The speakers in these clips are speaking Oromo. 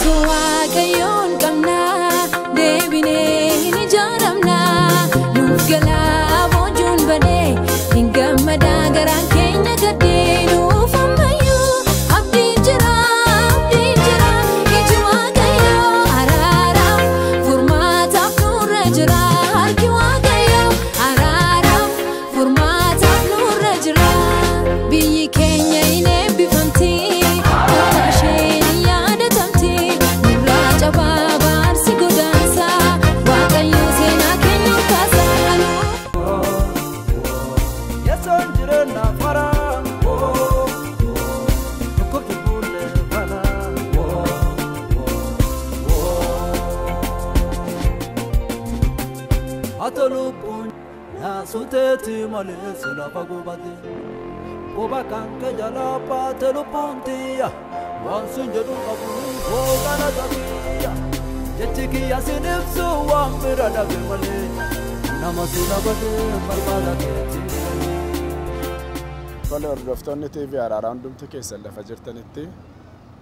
Utuu Waaqayyoon qabnaa deebinee hin ijaaramnaa nuuf galaa boojuun badee hin gammadaa garaan keenya gaddee nuuf ammayyuu abdiin jira abdiin jira iji Waaqayyoo araaraaf furmaataaf nurra jira harki Waaqayyoo araaraaf furmaataaf nurra jira biyyi keenya hin eebbifamti qofa isheen hin yaadatamti nurraa cabaa baarsi godaansa Waaqayyo seenaa keenya ol kaasa nuuf. Yesoon jireenya fara dhukkubni fuullee fala. Haa lubbuun yaasuteeti malee si lafa gubate quba kan kee jalaa baate lubbuun tiyya waan sun jedhu qabu hoogana taphiyya jechi kiyya sin ibsu waan bira dhabe malee nama si dhabate barbaada keetti. Tole hordoftoonni TV Araaraa hundumti keessan lafa jirtanitti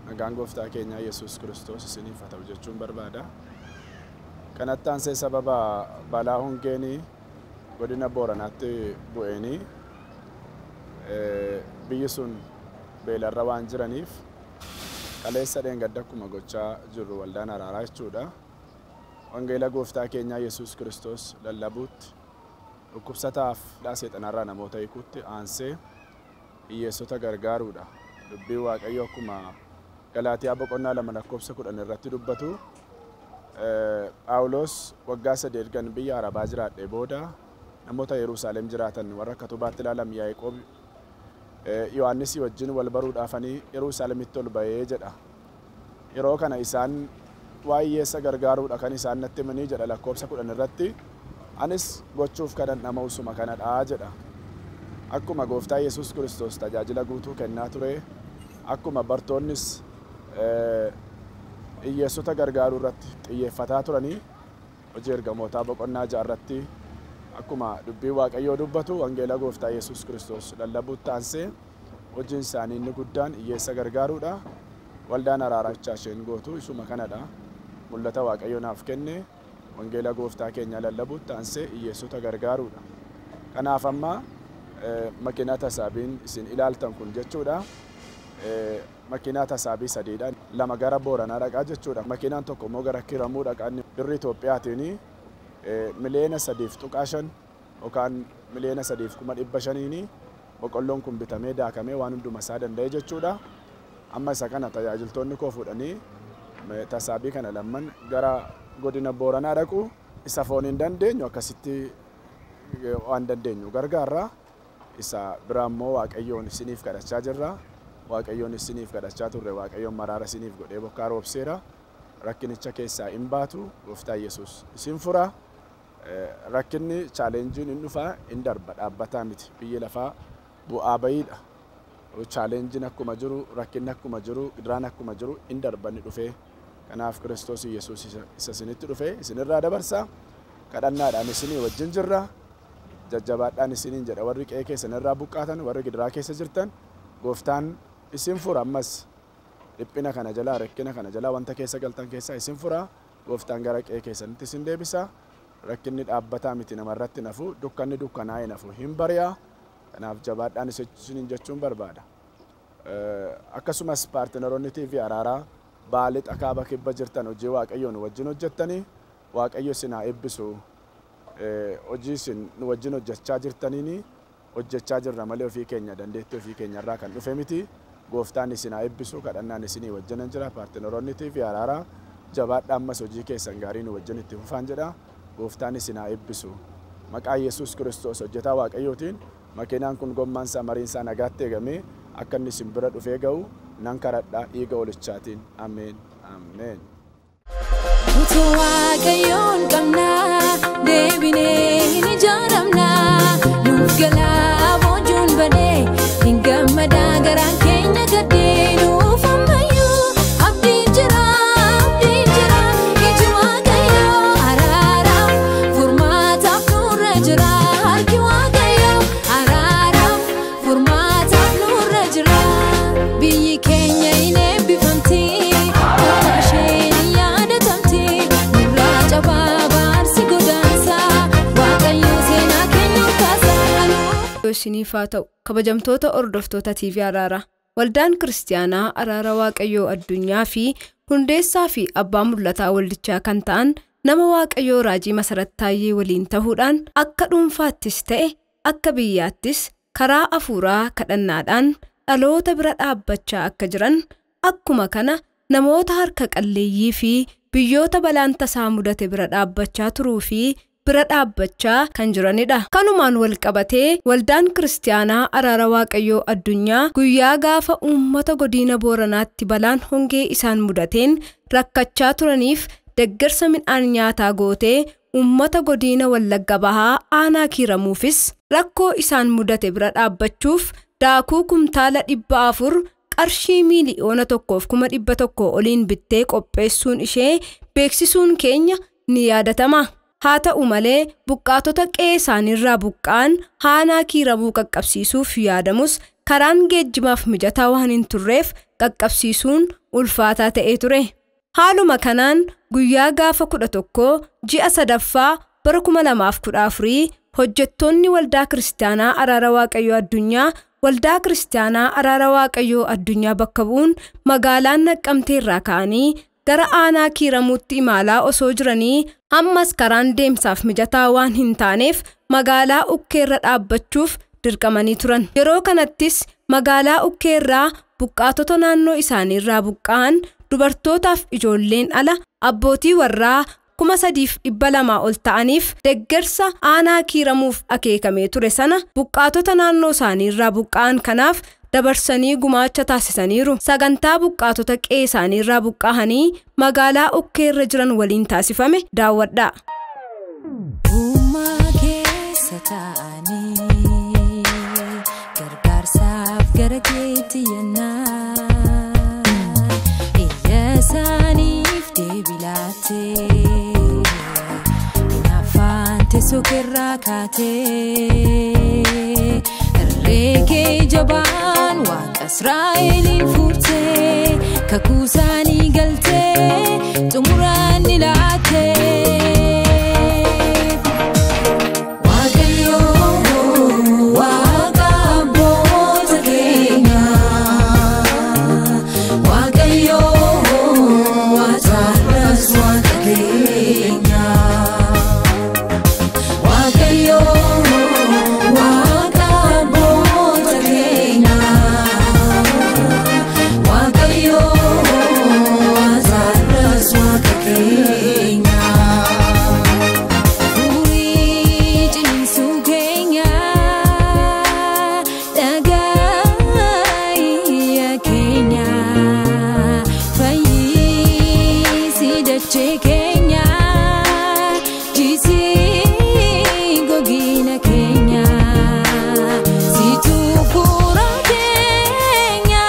nagaan gooftaa keenyaa Yesuus Kiristoos isiniif haa ta'u jechuun barbaada. Kanatti aansee sababa balaa hongeenii godina Booranaatti bu'eenii biyyi sun beelarra waan jiraniif kaleessa dheengadda akkuma gochaa jirru waldaan araaraa jechuudha. Wangeela gooftaa keenyaa Yesuus Kiristoos lallabuutti dhukkubsataaf seexanarraa namoota hiikuutti aansee hiyyeessota gargaaruudha. Dubbii Waaqayyoo akkuma Galaatiyaa boqonnaa 2 lakkoofsa 10 irratti dubbatu Phaawulos waggaa 3 ergan biyya Arabaa jiraadhee booda namoota Yerusaalem jiraatan warra akka tubaatti ilaalam Yaaqoob Yohaannisii wajjin wal baruudhaafanii Yerusaalemitti ol ba'ee jedha. Yeroo kana isaan waa'ee hiyyeessa gargaaruudha kan isaan natti himanii jedha lakkoofsa 10 irratti. Anis gochuuf kanan dhama'u suma kanadha jedha. Akkuma gooftaa Yesuus Kiristoos tajaajila guutuu kennaa ture, akkuma bartoonnis hiyyeessota gargaaruu irratti xiyyeeffataa turanii hojii ergamootaa boqonnaa 6 irratti akkuma dubbii Waaqayyoo dubbatu wangeela gooftaa Yesuus Kiristoos lallabuutti aansee hojiin isaanii inni guddaan hiyyeessa gargaaruudha. Waldaan araaraa isheen gootu isuma kanadha. Mul'ata Waaqayyoo naaf kenne wangeela gooftaa keenya lallabuutti aansee hiyyeessota gargaaruudha. Kanaaf amma makiinaa tasaabiin isin ilaaltan kun jechuudha. Makiinaa tasaabii sadiidha. 2 gara Booranaa dhaqaa jechuudha. Makiinaan tokko immoo gara Kiramuu dhaqaa. Birrii Itoophiyaatiin 3.5 miliyoona yookaan 3,500,000 boqqolloon kun bitamee daakamee waan hunduma isaa danda'e jechuudha. Amma isa kana tajaajiltoonni koo fuudhanii tasaabii kana lamman gara godina Booranaa dhaqu. Isa foon hin dandeenyu akkasitti waan dandeenyu gargaarra. Isa biraa immoo Waaqayyoon isiniif kadhachaa jirra. Waaqayyoon isiniif kadhachaa turre. Waaqayyoon maraara isiniif godhee bokkaa roobseera. Rakkinicha keessaa hin baatu. Gooftaa Yesuus isin fura. Rakkinni chaalenjiin hin dhufa hin darba dhaabbataa miti. Biyyi lafaa bu'aa bayiidha. Chaalenjiin akkuma jiru, rakkinni akkuma jiru, gidiraan akkuma jiru hin darba inni dhufee. Kanaaf Kiristoos Yesuus isa isinitti dhufee isinirraa dabarsa. Kadhannaadhaan isinii wajjin jirra. Jajjabaadhaan isiniin jedha warri qe'ee keessanirraa buqqaatan, warri gidiraa keessa jirtan gooftaan isin fura. Ammas dhiphina kana jalaa, rakkina kana jalaa wanta keessa galtan keessaa isin fura. Gooftaan gara qe'ee keessanitti isin deebisa. Rakkinni dhaabbataa miti namarratti nafu, dukkanni dukkanaa'ee nafu hin bari'a. Kanaaf jabaadhaan isiniin jechuun barbaada. Akkasumas paartinaroonni TV Araaraa Baalee kaaba kibba jirtan hojii Waaqayyoon wajjin hojjettanii Waaqayyo isin haa eebbisu. Hojii isin nu wajjin hojjechaa jirtaniini hojjechaa jirra malee ofii keenya dandeettii ofii keenya irraa kan dhufe miti. Gooftaan isin haa eebbisu. Kadhannaan isinii wajjinan jira. Paartinaroonni TV Araaraa jabaadhaa ammas hojii keessan gaarii nu wajjin itti fufaan jedha. Gooftaan isin haa eebbisu. Maqaa Yesuus Kiristoos hojjetaa Waaqayyootiin makiinaan kun gommaan isaa mariin isaa nagaatti eegamee akka inni isin bira dhufee ga'u nan kadhadha dhiiga olichaatiin. Ameen. Ameen. Utuu Waaqayyoon qabnaa deebinee hin ijaaramnaa nuuf galaa boojuun badee hin gammadaa garaan keenya gaddee nuuf ammayyuu abdiin jira abdiin jira iji Waaqayyoo araaraaf furmaataaf nurra jira harki Waaqayyoo araaraaf furmaataaf nurra jira biyyi keenya hin eebbifamti qofa isheen. isiniif haa ta'u. Kabajamtoota hordoftoota TV Araaraa. Waldaan Kiristaanaa Araara Waaqayyoo Addunyaa fi hundeessaa fi abbaa mul'ataa waldichaa kan ta'an nama Waaqayyoo Raajii Masarat Taayyee waliin ta'uudhaan akka dhuunfaattis ta'e akka biyyaattis karaa afuuraa kadhannaadhaan dhaloota bira dhaabbachaa akka jiran akkuma kana namoota harka qalleeyyii fi biyyoota balaan tasaa mudate bira dhaabbachaa turuu fi bira dhaabbachaa kan jiranidha. Kanumaan wal qabatee waldaan Kiristaanaa Araara Waaqayyoo Addunyaa guyyaa gaafa uummata godina Booranaatti balaan hongee isaan mudateen rakkachaa turaniif deeggarsa midhaan nyaataa gootee uummata godina Wallagga Bahaa aanaa kiiramuufis rakkoo isaan mudate bira dhaabbachuuf daakuu kumtaala 400 qarshii 1,100,000 oliin bittee qopheessuun ishee beeksisuun keenya ni yaadatama. Haa ta'u malee buqqaatota qe'ee isaaniirraa buqqa'an aanaa kiiramuu qaqqabsiisuuf yaadamus karaan geejjibaaf mijataa waan hin turreef qaqqabsiisuun ulfaataa ta'ee ture. Haaluma kanaan guyyaa gaafa 11 ji'a sadaffaa bara 2014 hojjettoonni Waldaa Kiristaanaa Araara Waaqayyoo Addunyaa Waldaa Kiristaanaa Araara Waaqayyoo Addunyaa bakka bu'uun magaalaan Naqqamtee irraa ka'anii gara aanaa kiiramuutti imalaa osoo jiranii ammas karaan deemsaaf mijataa waan hin taaneef magaalaa Ukkeerra dhaabbachuuf dirqamanii turan. Yeroo kanattis magaalaa Ukkeerraa buqqaatota naannoo isaaniirraa buqqa'an dubartootaaf ijoolleen ala abbootii warraa 3,200 ol ta'aniif deeggarsa aanaa kiiramuuf akeekamee ture sana buqqaatota naannoo isaaniirraa buqqa'an kanaaf dabarsanii gumaacha taasisaniiru. Sagantaa buqqaatota qe'ee isaaniirraa buqqa'anii magaalaa Ukkeerra jiran waliin taasifame daawwadhaa. Uumaa keessa taa'anii gargaarsaaf gara keetti yennaa iyya isaaniif deebii laattee hinaaffaan teessoo keerraa kaatee Reekee jabaan waaqa Israa'eliin furtee kakuu isaanii galtee xumuraan ni laattee. Waaqayyoo waaqa abboota keenyaa, Waaqayyoo waatarras waaqa keenyaa, Waaqayyoo waaqa abboota keenyaa, Waaqayyoo waatarras waaqa keenyaa. Furii ciniinsuu keenya dhagaa iyya keenya fayyisii dachee keenya jisii gogina keenya situu fuura keenya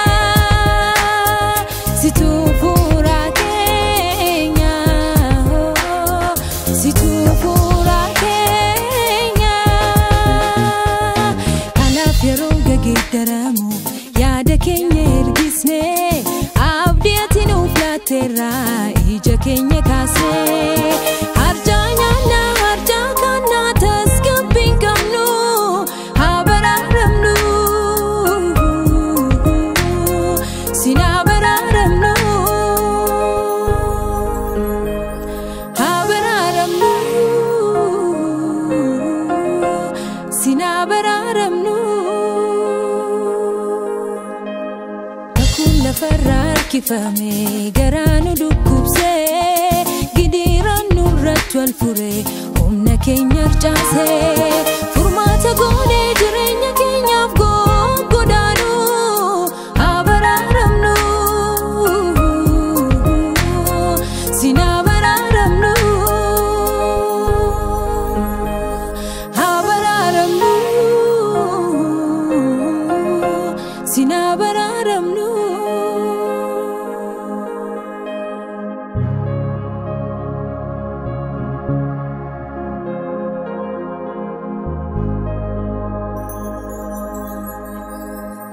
situu fuura keenya situu fuura keenya. Kanaaf yeroo geeddaramu yaada keenya ergisne abdii ati nuuf laatteerraa ija keenya kaasne harjaa nyaannaa harjaa kannaa tasgabbii hin qabnu haa baraaramnu sinaa baraaramnu haa baraaramnu sinaa baraaramnu. Kakuun lafarraa harkifame garaa nu dhukkubsee gidiiraan nurratti wal fure humna keenya harcaasee furmaata goonee jireenya keenyaaf goggodaanu haa baraaramnu sinaa baraaramnu haa baraaramnu sinaa baraaramnu.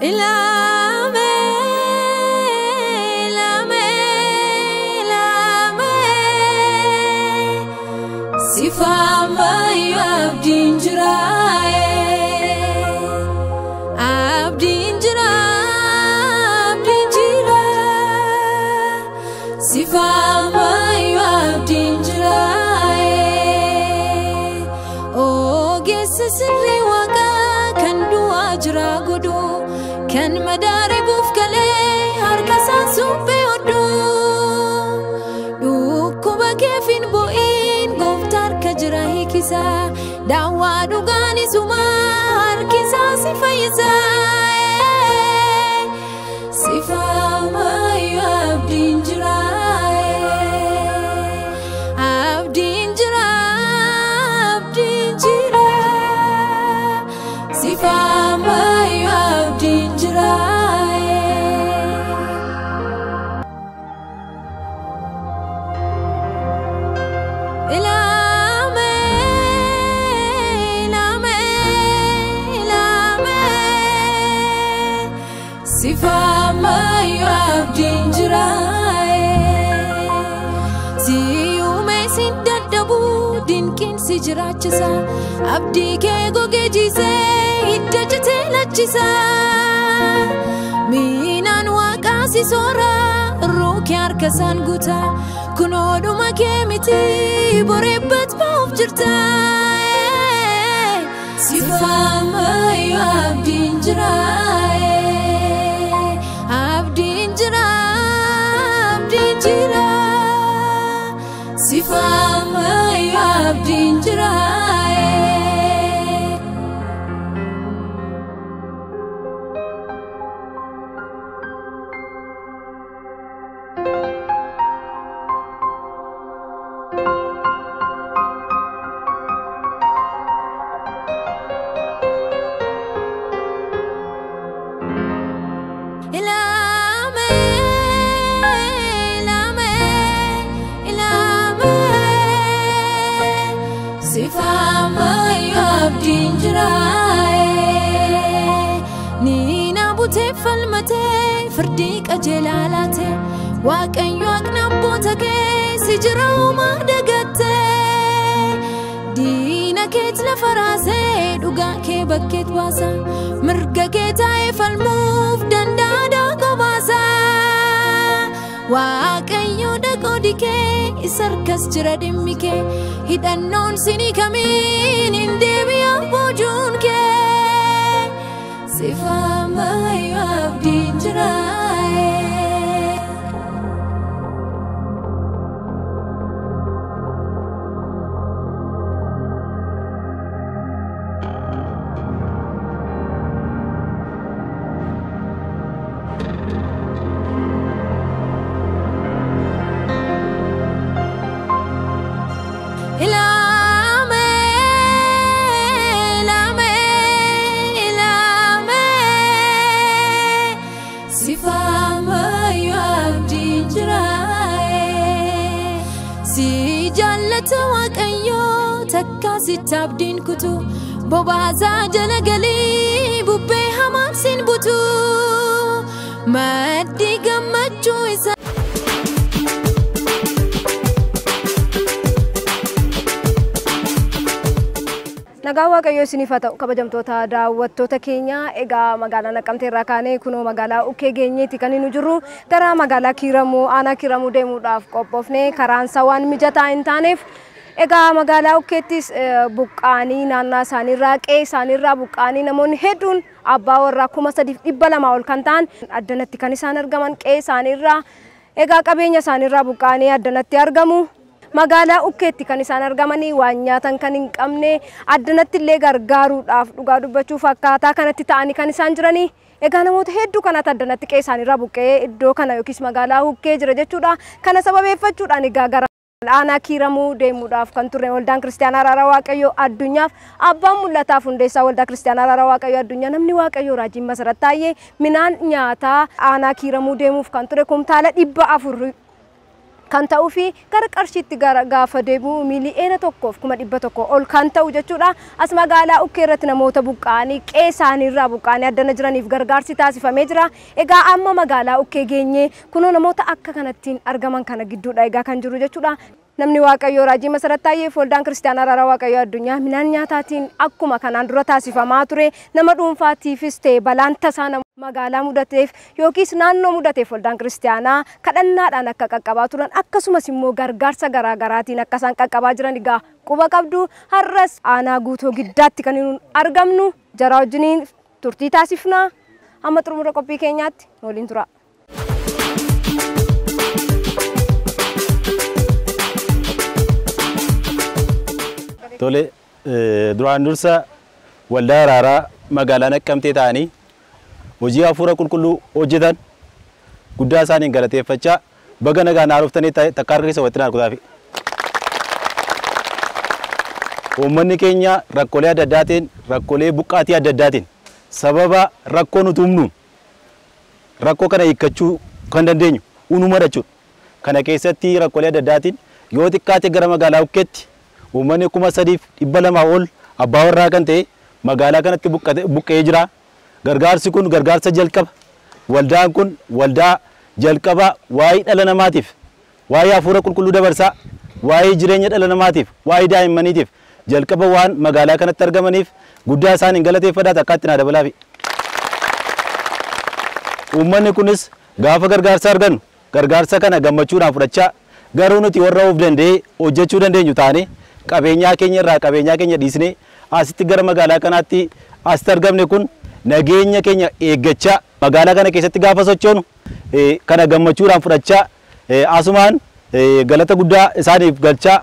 Ilame, ilame, ilame, Sifa ammayyuu abdiin jiraaye. Sifaamayyuu abdiin jiraaye. Ogeessa sirrii waaqaa kan du'aa jira godhu kan madaaribuuf galee harka isaan suphee hodhu. Dhukkuba keef hin bu'in gooftaa harka jira hiikisa daawwaa dhugaan isuma harkisaa si fayyisa. Sifaamayyuu abdiin jiraaye. Abdiin jira, abdiin jira. Sifaamayyuu abdiin jiraaye. Ilaame, ilaame, ilaame. Sifaamayyuu abdiin jiraaye. Si uume sin dadhabu dinqiin si jiraachisa. Abdii kee gogee jiisee hidda citee lachisa. Miinaan waaqaa si soora ruukee harka isaan guuta. Kunoodhuma kee miti boreebbat ba'uuf jirta. Sifaamayyuu abdiin jiraaye. Abdiin jira, abdiin jira. Sifaamayyuu abdiin jiraaye. Ilaame, ilaame, ilaame. Sifaamayyuu abdiin jiraaye. Niina butee falmatee firdii qajeelaa laate. Waaqayyo haqna abboota kee si jira uumaa dagattee. Diina keet lafa raasee dhugaa kee bakkeet baasa. Mirga kee taa'ee falmuuf danda'a daakoo baasa. Waaqayyo dhaqoodi kee isa harkas jira dhimmi kee. Hidhannoon sinii kamiin hin deebi'a boojuun kee. Sifaamayyuu abdiin jiraaye. Ilaame, ilaame, ilaame. Sifaamayyuu abdiin jiraaye. Si jaallata Waaqayyoo takkaa sitti abdiin kutu. Bobaasaa jala galii bubbee hamaan sin butu. Maddi gammachuu isaa. Nagaan Waaqayyoo isiniif haa ta'u kabajamtoota daawwattoota keenya. Egaa magaalaa Naqqamtee irraa kaanee kunoo magaalaa Ukkee geenyeeti kan nu jirru. Gara magaalaa Kiiramuu aanaa Kiiramuu deemuudhaaf qophoofne karaan isaa waan mijataa hin taaneef egaa magaalaa Ukkeettis buqqaanii naannaa isaaniirraa qe'ee isaaniirraa buqqaanii namoonni hedduun abbaa warraa 3200 ol kan ta'an addanatti kan isaan argaman qe'ee isaaniirraa egaa qabeenya isaaniirraa buqqaanii addanatti argamu. Magaalaa Ukkeetti kan isaan argamanii waan nyaatan kan hin qabne addanatti illee gargaaruudhaaf dhugaa dubbachuuf akkaataa kanatti ta'anii kan isaan jiranii. Egaa namoota hedduu kanatti addanatti qe'ee isaaniirraa buqqee iddoo kana yookiis magaalaa Ukkee jira jechuudha. Kana sababeeffachuudhaan egaa gara aanaa Kiiramuu deemuudhaaf kan turre waldaan Kiristaanaa Araara Waaqayyoo addunyaaf abbaan mul'ataaf hundeessaa waldaa Kiristaanaa Araara Waaqayyoo addunyaa namni Waaqayyoo Raajiin Masarat Taayyee midhaan nyaataa aanaa Kiiramuu deemuuf kan ture kumtaala 400 kan ta'uu fi gara qarshiitti gaafa deebi'u 1,100,000 ol kan ta'u jechuudha. As magaalaa Ukkee irratti namoota buqqa'anii qe'ee isaaniirraa buqqa'anii addana jiraniif gargaarsi taasifamee jira. Egaa amma magaalaa Ukkee geenyee kunoo namoota akka kanattiin argaman kana gidduudha egaa kan jiru jechuudha. Namni Waaqayyoo Raajii Masarat Taayyee Waldaan Kiristaanaa Araara Waaqayyoo Addunyaa midhaan nyaataatiin akkuma kanaan dura taasifamaa ture nama dhuunfaatiifis ta'e balaan tasaa nama magaalaa mudateef yookiis naannoo mudateef waldaan kiristaanaa kadhannaadhaan akka qaqqabaa turan akkasumas immoo gargaarsa garaagaraatiin akka isaan qaqqabaa jiran egaa quba qabdu. Har'as aanaa Guutoo Giddaatti kan nuun argamnu jaraa wajjiniin turtii taasifnaa. Amma xumura qophii keenyaatti nu waliin tura. Tole, duraan dursa waldaa araaraa magaalaa Naqqamtee ta'anii hojii hafuura qulqulluu hojjetan guddaa isaaniin galateeffachaa baga nagaan haaroftanii takka harka keessa walitti naarkutaafi. Uummanni keenya rakkoolee adda addaatiin, rakkoolee buqqaatii adda addaatiin sababa rakkoo nuti humnuun rakkoo kana hiikkachuu kan dandeenyu uumama jechuudha. Kana keessatti rakkoolee adda addaatiin yoo xiqqaate gara magaalaa Ukkeetti uummanni 3200 ol abbaa warraa kan ta'e magaalaa kanatti buqqa'ee jira. Gargaarsi kun gargaarsa jalqaba. Waldaan kun waldaa jalqaba waa'ee dhala namaatiif, waa'ee hafuura qulqulluu dabarsaa, waa'ee jireenya dhala namaatiif, waa'ee daa'immaniitiif jalqaba waan magaalaa kanatti argamaniif guddaa isaaniin galateeffadhaa takkaatti naa dabalaafi. Uummanni kunis gaafa gargaarsa argannu gargaarsa kana gammachuudhaan fudhachaa garuu nuti warra of danda'ee hojjechuu dandeenyu taane qabeenyaa keenya irraa qabeenyaa keenya dhiisnee asitti gara magaalaa kanaatti asitti argamne kun nageenya keenya eeggachaa magaalaa kana keessatti gaafa sochoonu kana gammachuudhaan fudhachaa asumaan galata guddaa isaaniif galchaa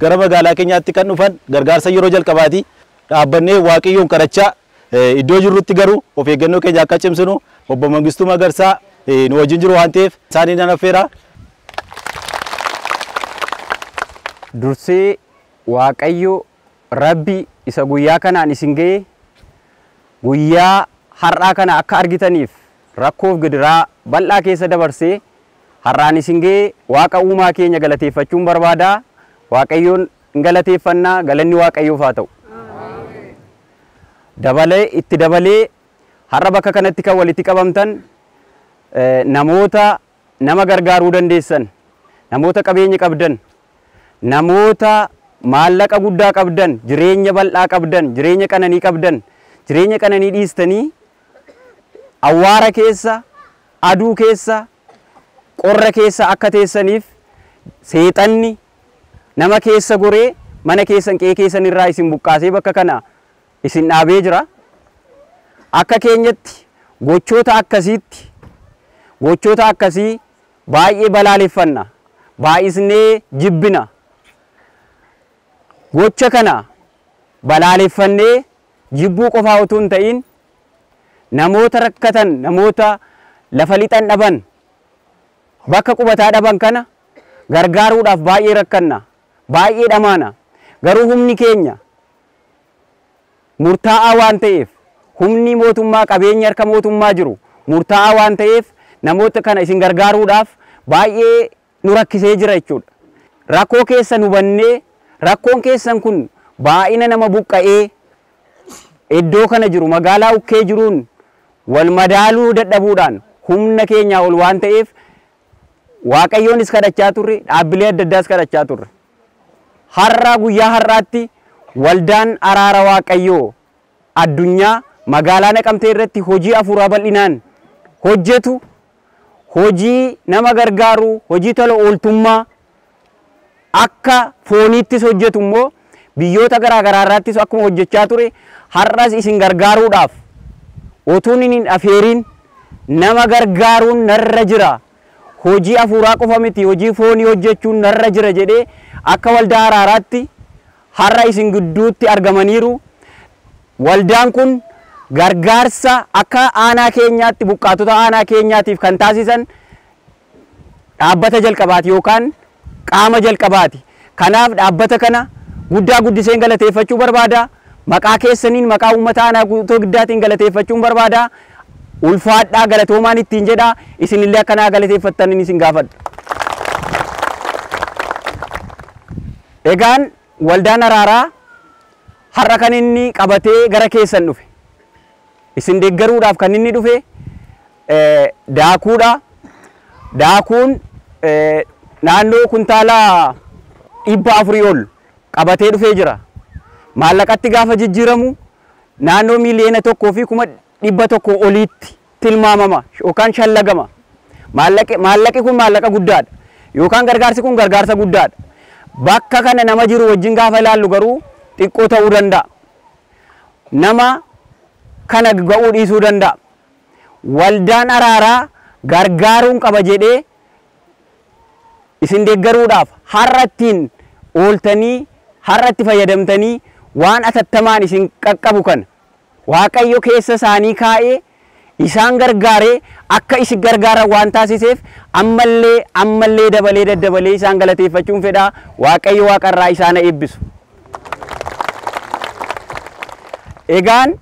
gara magaalaa keenyaatti kan dhufan gargaarsa yeroo jalqabaati dhaabbannee Waaqayyoon kadhachaa iddoo jirrutti garuu of eeggannoo keenya akka cimsinu obbo Mangistuu Magarsaa nu wajjin jiru waan ta'eef isaanii nan affeera. Dursee Waaqayyo Rabbi isa guyyaa kanaan isin ga'e guyyaa har'aa kana akka argitaniif rakkoof gidiraa bal'aa keessa dabarsee har'aan isin ga'e Waaqa uumaa keenya galateeffachuun barbaada. Waaqayyoon galateeffannaa, galanni Waaqayyoof haa ta'u. Dabalee itti dabalee har'a bakka kanatti kan walitti qabamtan namoota nama gargaaruu dandeessan, namoota qabeenya qabdan, namoota maallaqa guddaa qabdan, jireenya bal'aa qabdan, jireenya qananii qabdan, jireenya qananii dhiistanii awwaara keessa, aduu keessa, qorra keessa akka teessaniif seexanni nama keessa goree mana keessan qe'ee keessan irraa isin buqqaasee bakka kana isin dhaabee jira. Akka keenyatti gochoota akkasii baay'ee balaaleffanna, baay'isnee jibbina. Gocha kana balaaleffannee jibbuu qofaa utuu hin ta'in namoota rakkatan, namoota lafa lixan dhaban, bakka qubataa dhaban kana gargaaruudhaaf baay'ee rakkanna, baay'ee dhamaana. Garuu humni keenya murtaa'aa waan ta'eef, humni mootummaa qabeenya harka mootummaa jiru murtaa'aa waan ta'eef namoota kana isin gargaaruudhaaf baay'ee nu rakkisee jira jechuudha. Rakkoo keessan hubannee rakkoon keessan kun baay'ina nama buqqa'ee iddoo kana jiru magaalaa Ukkee jiruun wal madaaluu dadhabuudhaan humna keenyaa ol waan ta'eef Waaqayyoonis kadhachaa turre, dhaabbilee adda addaas kadhachaa turre. Har'a guyyaa har'aatti waldaan araara Waaqayyoo addunyaa magaalaa Naqamtee irratti hojii hafuuraa bal'inaan hojjetu, hojii nama gargaaru, hojii tola ooltummaa akka fooniittis hojjetu immoo biyyoota garaa garaa irrattis akkuma hojjechaa ture har'as isin gargaaruudhaaf otuun hin afeerin nama gargaaruun narra jira, hojii hafuuraa qofa miti hojii foonii hojjechuun narra jira jedhee akka waldaa araaraatti har'a isin gidduutti argamaniiru. Waldaan kun gargaarsa akka aanaa keenyaatti buqqaatota aanaa keenyaatiif kan taasisan dhaabbata jalqabaati yookaan qaama jalqabaati. Kanaaf dhaabbata kana guddaa guddiseen galateeffachuu barbaada. Maqaa keessaniin maqaa uummata aanaa Guutoo Giddaatiin galateeffachuun barbaada. Ulfaadhaa galatoomaan ittiin jedha. Isinillee akkanaa galateeffattaniin isin gaafadha. Egaan waldaan araaraa har'a kan inni qabatee gara keessan dhufe, isin deeggaruudhaaf kan inni dhufe daakuudha. Daakuun naannoo kuntaala 400 ol qabatee dhufee jira. Maallaqatti gaafa jijjiiramu naannoo 1,100,000 oliitti tilmaamama yookaan shallagama. Maallaqi kun maallaqa guddaadha yookaan gargaarsi kun gargaarsa guddaadha. Bakka kana nama jiru wajjin gaafa ilaallu garuu xiqqoo ta'uu danda'a. Nama kana ga'uu dhiisuu danda'a. Waldaan araaraa gargaaruun qaba jedhee isin deeggaruudhaaf har'a ittiin ooltanii har'a itti fayyadamtanii waan atattamaan isin qaqqabu kana Waaqayyo keessa isaanii kaa'ee isaan gargaaree akka isin gargaaran waan taasiseef ammallee dabalee daddabalee isaan galateeffachuun fedha. Waaqayyo waaqarraa isaan eebbisu. Egaan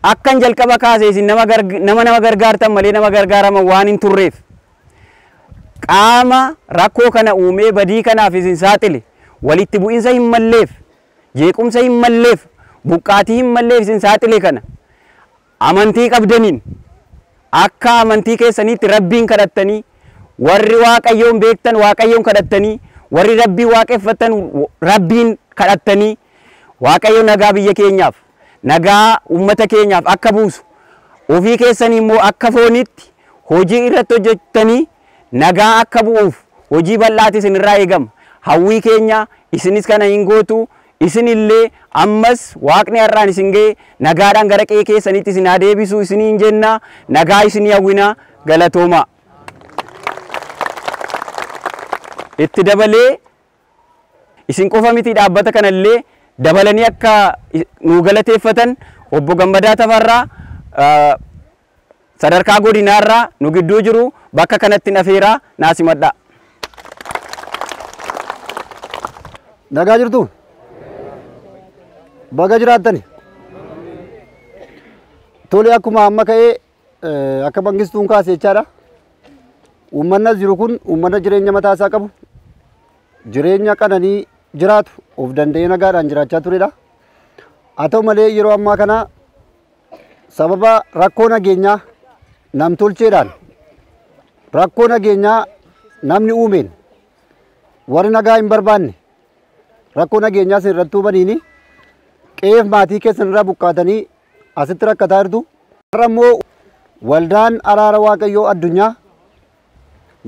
akkan jalqaba kaasee isin nama gargaartan malee nama gargaaraman waan hin turreef qaama rakkoo kana uumee badii kanaaf isin saaxile walitti bu'insa hin malleef jeequmsa hin malleef buqqaatii hin malleef isin saaxile kana amantii qabdaniin akka amantii keessaniitti rabbiin kadhattanii warri waaqayyoon beektan waaqayyoon kadhattanii warri rabbii waaqeffattan rabbiin kadhattanii waaqayyo nagaa biyya keenyaaf nagaa uummata keenyaaf akka buusu ofii keessanii immoo akka foonitti hojii irratti hojjettanii nagaa akka bu'uuf hojii bal'aati isinirraa eegama. Hawwii keenya isinis kana hin gootu isinillee ammas waaqni har'aan isin ga'e nagaadhaan gara qe'ee keessanitti isin haa deebisu isiniin jenna. Nagaa isinii hawwina. Galatooma. Itti dabalee isin qofa miti dhaabbata kanallee dabalanii akka nu galateeffatan obbo Gammadaa Tafarraa sadarkaa godinaarraa nu gidduu jiru bakka kanatti nafeeraa naa simadhaa. Nagaa jirtu? Baga jiraattani? Tole akkuma amma ka'ee akka Mangistuun kaase jechaadha. Uummanni as jiru kun uummata jireenya mataa isaa qabu, jireenya qananii jiraatu of danda'ee nagaadhaan jiraachaa turedha. Haa ta'u malee yeroo ammaa kana sababa rakkoo nageenyaa namtolcheedhaan rakkoo nageenyaa namni uumeen warri nagaa hin barbaanne rakkoo nageenyaa isin irratti hubaniini qe'eef maatii keessan irraa buqqaatanii asitti rakkataa jirtu. Har'a immoo waldaan araara Waaqayyoo addunyaa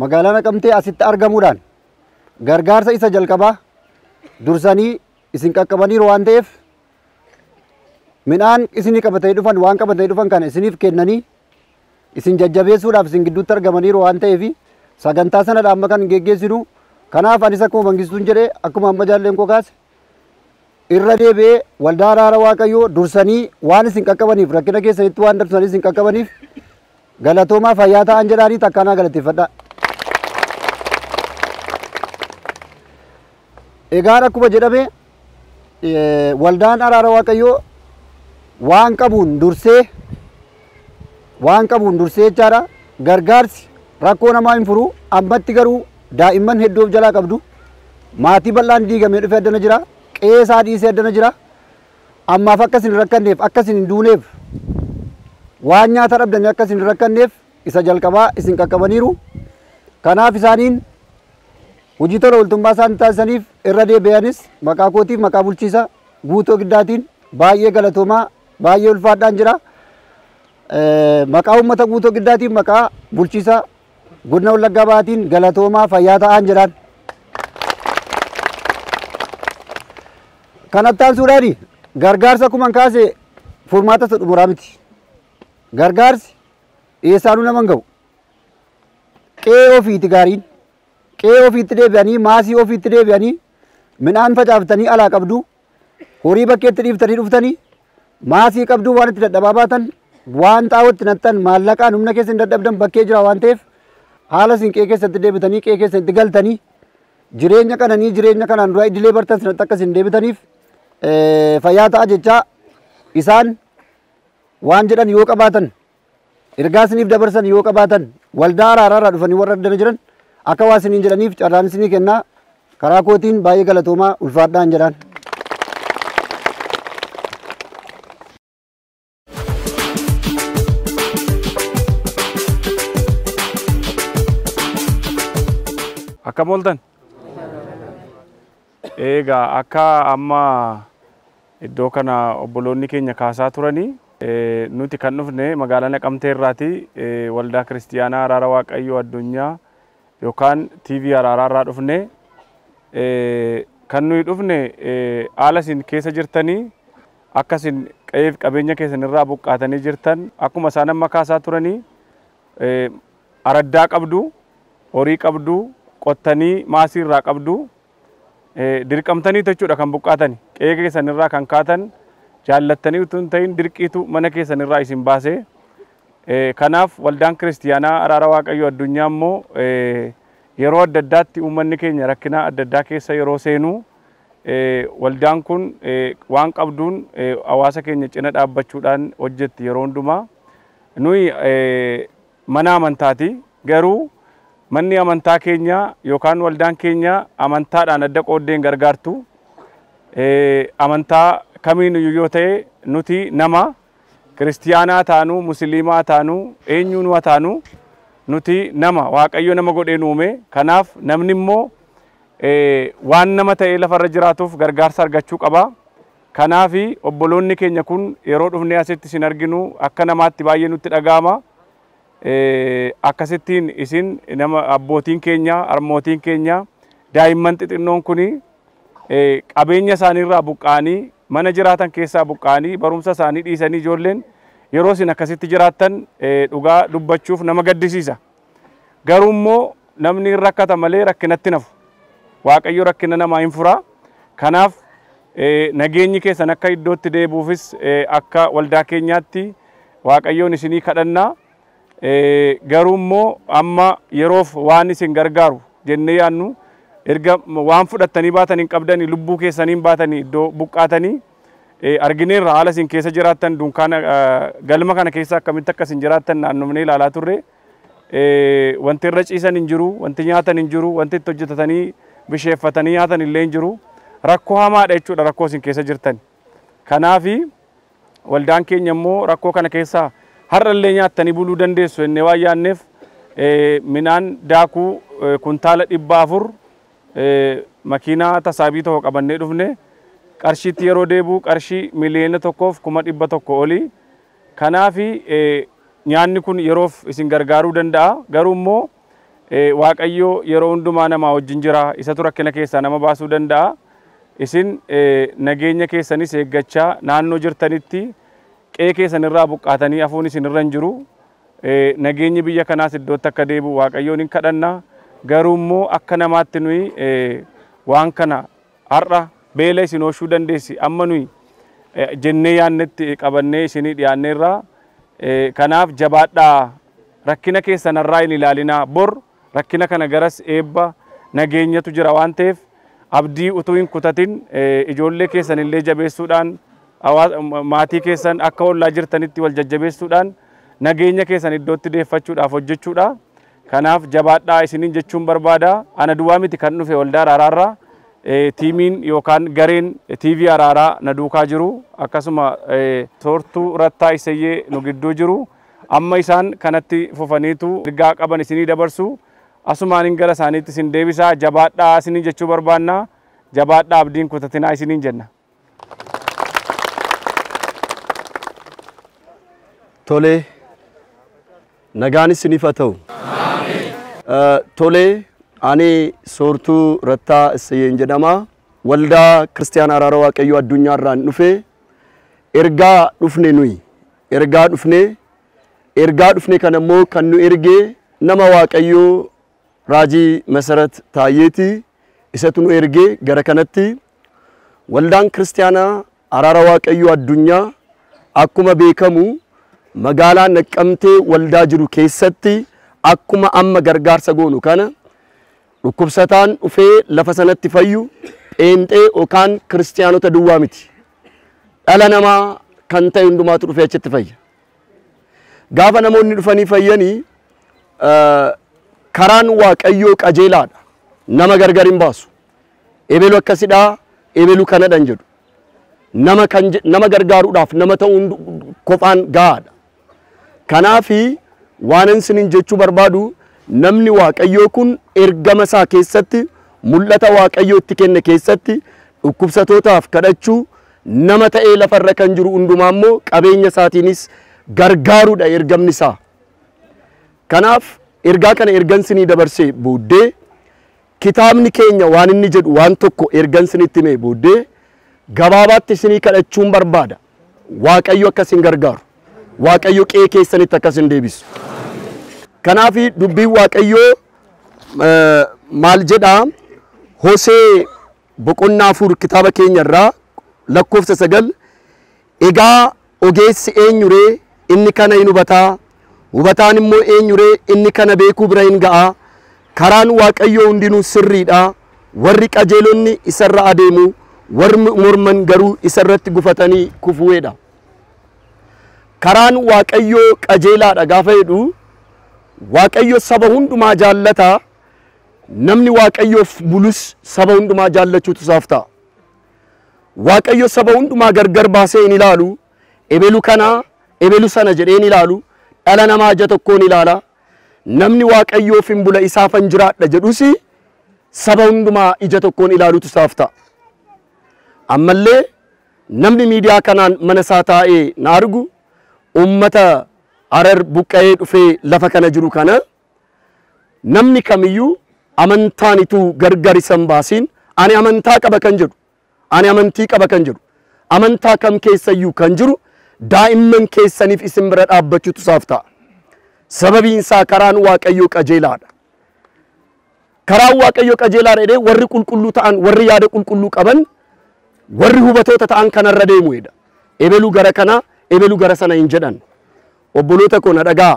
magaalaa Naqamtee asitti argamuudhaan gargaarsa isa jalqabaa dursanii isin qaqqabaniiru waan ta'eef midhaan isinii qabatanii dhufan waan qabatanii dhufan kana isiniif kennanii isin jajjabeessuudhaaf isin gidduutti argamaniiru waan ta'eef sagantaa sanadha amma kan geggeessinu. Kanaaf anis akkuma Mangistuun jedhee akkuma amma jaalleen koo kaase irra deebi'ee waldaa araara Waaqayyoo dursanii waan isin qaqqabaniif rakkina keessanitti waan dursanii isin qaqqabaniif galatoomaa fayyaa ta'an jedhaanii takkaanaa galateeffadhaa. Egaan akkuma jedhame waldaan araara Waaqayyoo waan qabuun dursee jechaadha. Gargaarsi rakkoo namaa hin furu. Ammatti garuu daa'imman hedduu of jalaa qabdu. Maatii bal'aan diigamee dhufee addana jira. Qe'ee isaa dhiisee addana jira. Ammaaf akka isin hin rakkanneef akka isin hin duuneef waan nyaata dhabdanii akka isin hin rakkanneef isa jalqabaa isin qaqqabaniiru. Kanaaf isaaniin hojii tola ooltummaa isaan taasisaniif irra deebi'anis maqaa kootiif maqaa bulchiisa Guutoo Giddaatiin baay'ee galatoomaa baay'ee ulfaadhaan jira. Maqaa uummata Guutoo Giddaatiin maqaa bulchiisa godina Wallaggaa Bahaatiin galatoomaa fayyaa ta'an jedhaan. Kanatti aansuudhaan gargaarsa akkuma kaase furmaata isa xumuraa miti. Gargaarsi eessaanuu nama hin ga'u. Qe'ee ofiiti gaariin. Qe'ee ofiitti deebi'anii maasii ofiitti deebi'anii midhaan facaaftanii alaa qabdu horii bakkeetti dhiiftanii dhuftanii maasii qabduu waan itti dadhabaa baatan waan xaa'ootti nattan maallaqaan humna keessa hin dadhabdan bakkee jira waan ta'eef haala isin qe'ee keessatti deebitanii qe'ee keessatti galtanii jireenya qananii jireenya kanaan dura idilee bartan sanatti akka isin deebitaniif fayyaa ta'a jechaa isaan waan jedhan yoo qabaatan ergaa isiniif dabarsan yoo qabaatan waldaa araaraarraa dhufanii warra addana jiran akka waa isiniin jedhaniif carraan isinii kennaa karaa kootiin baay'ee galatoomaa ulfaadhaan jedhaan. Akkam ooltan? Egaa akka amma iddoo kana obboloonni keenya kaasaa turanii nuti kan dhufne magaalaa Naqamtee irraati waldaa Kiristiyaanaa Araara Waaqayyoo Addunyaa yookaan TV Araaraa irraa dhufne. Kan nuyi dhufne haala isin keessa jirtanii akka isin qe'eef qabeenya keessan irraa buqqaatanii jirtan akkuma isaan amma kaasaa turanii araddaa qabdu, horii qabdu, qottanii maasii irraa qabdu, dirqamtanii jechuudha kan buqqaatani. Qe'ee keessan irraa kan kaatan jaallattanii utuu hin ta'in dirqiitu mana keessan irraa isin baase. Kanaaf waldaan Kiristiyaanaa Araara Waaqayyoo Addunyaa immoo yeroo adda addaatti uummanni keenya rakkina adda addaa keessa yeroo seenu waldaan kun waan qabduun hawaasa keenya cina dhaabbachuudhaan hojjetti yeroo hundumaa. Nuyi mana amantaati, garuu manni amantaa keenya yookaan waldaan keenya amantaadhaan adda qooddeen gargaartu. Amantaa kamiin iyyuu yoo ta'e nuti nama Kiristiyaanaa taanuu, Musliimaa taanuu, eenyuun waa taanuu nuti nama Waaqayyo nama godhee nu uume. Kanaaf namni immoo waan nama ta'ee lafarra jiraatuuf gargaarsa argachuu qaba. Kanaaf obboloonni keenya kun yeroo dhufnee asitti isin arginu akka namaatti baay'ee nutti dhaga'ama. Akkasittiin isin nama abbootiin keenya, harmootiin keenya, daa'imman xixinnoon kuni qabeenya isaaniirraa buqqa'anii mana jiraatan keessaa buqqa'anii barumsa isaanii dhiisanii ijoolleen yeroo isin akkasitti jiraattan dhugaa dubbachuuf nama gaddisiisa. Garuu immoo namni hin rakkata malee rakkinatti nafu. Waaqayyo rakkina namaa hin fura. Kanaaf nageenyi keessan akka iddootti deebi'uufis akka waldaa keenyaatti Waaqayyoon isinii kadhannaa. Garuu immoo amma yeroof waan isin gargaaru jennee yaannu erga waan fudhattanii baatan hin qabdanii lubbuu keessanii hin baatanii iddoo buqqaatanii argineerra haala isin keessa jiraattan dunkaana galma kana keessa akkamitti akka isin jiraattan naannofnee ilaalaa turre. Wanti irra ciisan hin jiru, wanti nyaatan hin jiru, wanti itti hojjetatanii bisheeffatanii nyaatan illee hin jiru. Rakkoo hamaadha jechuudha rakkoo isin keessa jirtan. Kanaafi waldaan keenya immoo rakkoo kana keessaa har'a illee nyaattanii buluu dandeessu jennee waan yaanneef midhaan daakuu kuntaala 400 makiinaa tasaabii tokko qabannee dhufne. Qarshiitti yeroo deebi'u qarshii 1,100,000 olii. Kanaafi nyaanni kun yeroof isin gargaaruu danda'a. Garuu immoo Waaqayyo yeroo hundumaa namaa wajjin jira. Isatu rakkina keessaa nama baasuu danda'a. Isin nageenya keessanis eeggachaa naannoo jirtanitti qe'ee keessan irraa buqqaatanii hafuun isin irra hin jiru. Nageenyi biyya kanaas iddootti akka deebi'u Waaqayyoon hin kadhanna. Garuu immoo akka namaatti nuyi waan kana har'a beela isin ooshuu dandeessi amma nuyi jennee yaannetti qabannee isinii dhiyaanneerra. Kanaaf jabaadhaa, rakkina keessan irraa hin ilaalinaa. Bor rakkina kana garas eebba nageenyatu jira waan ta'eef abdii utuu hin kutatin ijoollee keessan illee jabeessuudhaan maatii keessan akka ollaa jirtanitti wal jajjabeessuudhaan nageenya keessan iddootti deeffachuudhaaf hojjechuudha. Kanaaf jabaadhaa isiniin jechuun barbaada. Ana duwwaa miti kan dhufe waldaa Araaraarraa tiimiin yookaan gareen TV Araaraa na duukaa jiru, akkasuma soortuu Rattaa Isayyee nu gidduu jiru. Amma isaan kanatti fufaniitu ergaa qaban isinii dabarsu. Asumaan gara isaaniitti isin deebisaa. Jabaadhaa isiniin jechuu barbaanna. Jabaadhaa, abdiin kutatinaa isiniin jenna. Tolee, nagaan isiniif haa ta'u. Tolee, ani soortuu Rattaa Isayyeen jedhama. Waldaa Kiristiyaana Araara Waaqayyoo Addunyaa irraan dhufe. Ergaa dhufne nuyi. Ergaa dhufne. Ergaa dhufne kana immoo kan nu ergee nama Waaqayyoo Raajii Masarat Taayyeeti. Isatu nu ergee gara kanatti. Waldaan Kiristiyaanaa Araara Waaqayyoo Addunyaa akkuma beekamu magaalaa Naqqamtee waldaa jiru keessatti akkuma amma gargaarsa goonu kana dhukkubsataan dhufee lafa sanatti fayyu pheenxee yookaan kiristiyaanota duwwaa miti. Dhala namaa kan ta'e hundumaatu dhufee achitti fayya. Gaafa namoonni dhufanii fayyanii karaan Waaqayyoo qajeelaadha. Nama gargar hin baasu. Ebelu akkasidhaa, ebelu kanadha hin jedhu. Nama gargaaruudhaaf nama ta'uun qofaan gahaadha. Kanaafi waan isiniin jechuu barbaadu namni Waaqayyoo kun ergama isaa keessatti Mul'ata Waaqayyo itti kenne keessatti dhukkubsatootaaf kadhachuu, nama ta'ee lafarra kan jiru hundumaa immoo qabeenya isaatiinis gargaaruudha ergamni isaa. Kanaaf ergaa kana ergan isinii dabarsee booddee kitaabni keenya waan inni jedhu waan tokko ergan isinitti himee booddee gabaabaatti isinii kadhachuun barbaada. Waaqayyo akka isin gargaaru. Waaqayyo qe'ee keessanitti akka isin deebisu. Kanaaf dubbiin Waaqayyoo maal jedhaa? Hosee boqonnaa 4 kitaaba keenya irraa lakkoofsa 9, egaa ogeessi eenyuree inni kana hin hubataa, hubataan immoo eenyuree inni kana beekuu bira hin ga'a. Karaan Waaqayyoo hundinuu sirriidha, warri qajeelonni isarra adeemu, warri morman garuu isarratti gufatanii kufuudha. Karaan Waaqayyoo qajeelaadha gaafa jedhu Waaqayyo saba hundumaa jaallata. Namni Waaqayyoof bulus saba hundumaa jaallachuutu isaaf ta'a. Waaqayyo saba hundumaa gargar baasee hin ilaalu. Ebelu kana ebelu sana jedhee hin ilaalu. Dhala namaa ija tokkoon ilaala. Namni Waaqayyoof hin bula isaafan jiraadha jedhus saba hundumaa ija tokkoon ilaaluutu isaaf ta'a. Ammallee namni miidiyaa kanaan mana isaa taa'ee na argu uummata Harar buqqa'ee dhufee lafa kana jiru kana namni kamiyyuu amantaanitu gargar isan baasiin ani amantaa qaba kan jedhu, ani amantii qaba kan jedhu, amantaa kam keessayyuu kan jiru daa'imman keessaniif isin bira dhaabbachuutu isaaf ta'a. Sababiin isaa karaan Waaqayyoo qajeelaadha. Karaan Waaqayyoo qajeelaadha jedhee warri qulqulluu ta'an, warri yaada qulqulluu qaban, warri hubatoota ta'an kanarra deemu jedha. Ebelu gara kana, ebelu gara sana hin jedhan. Obboloota koo na dhagaa.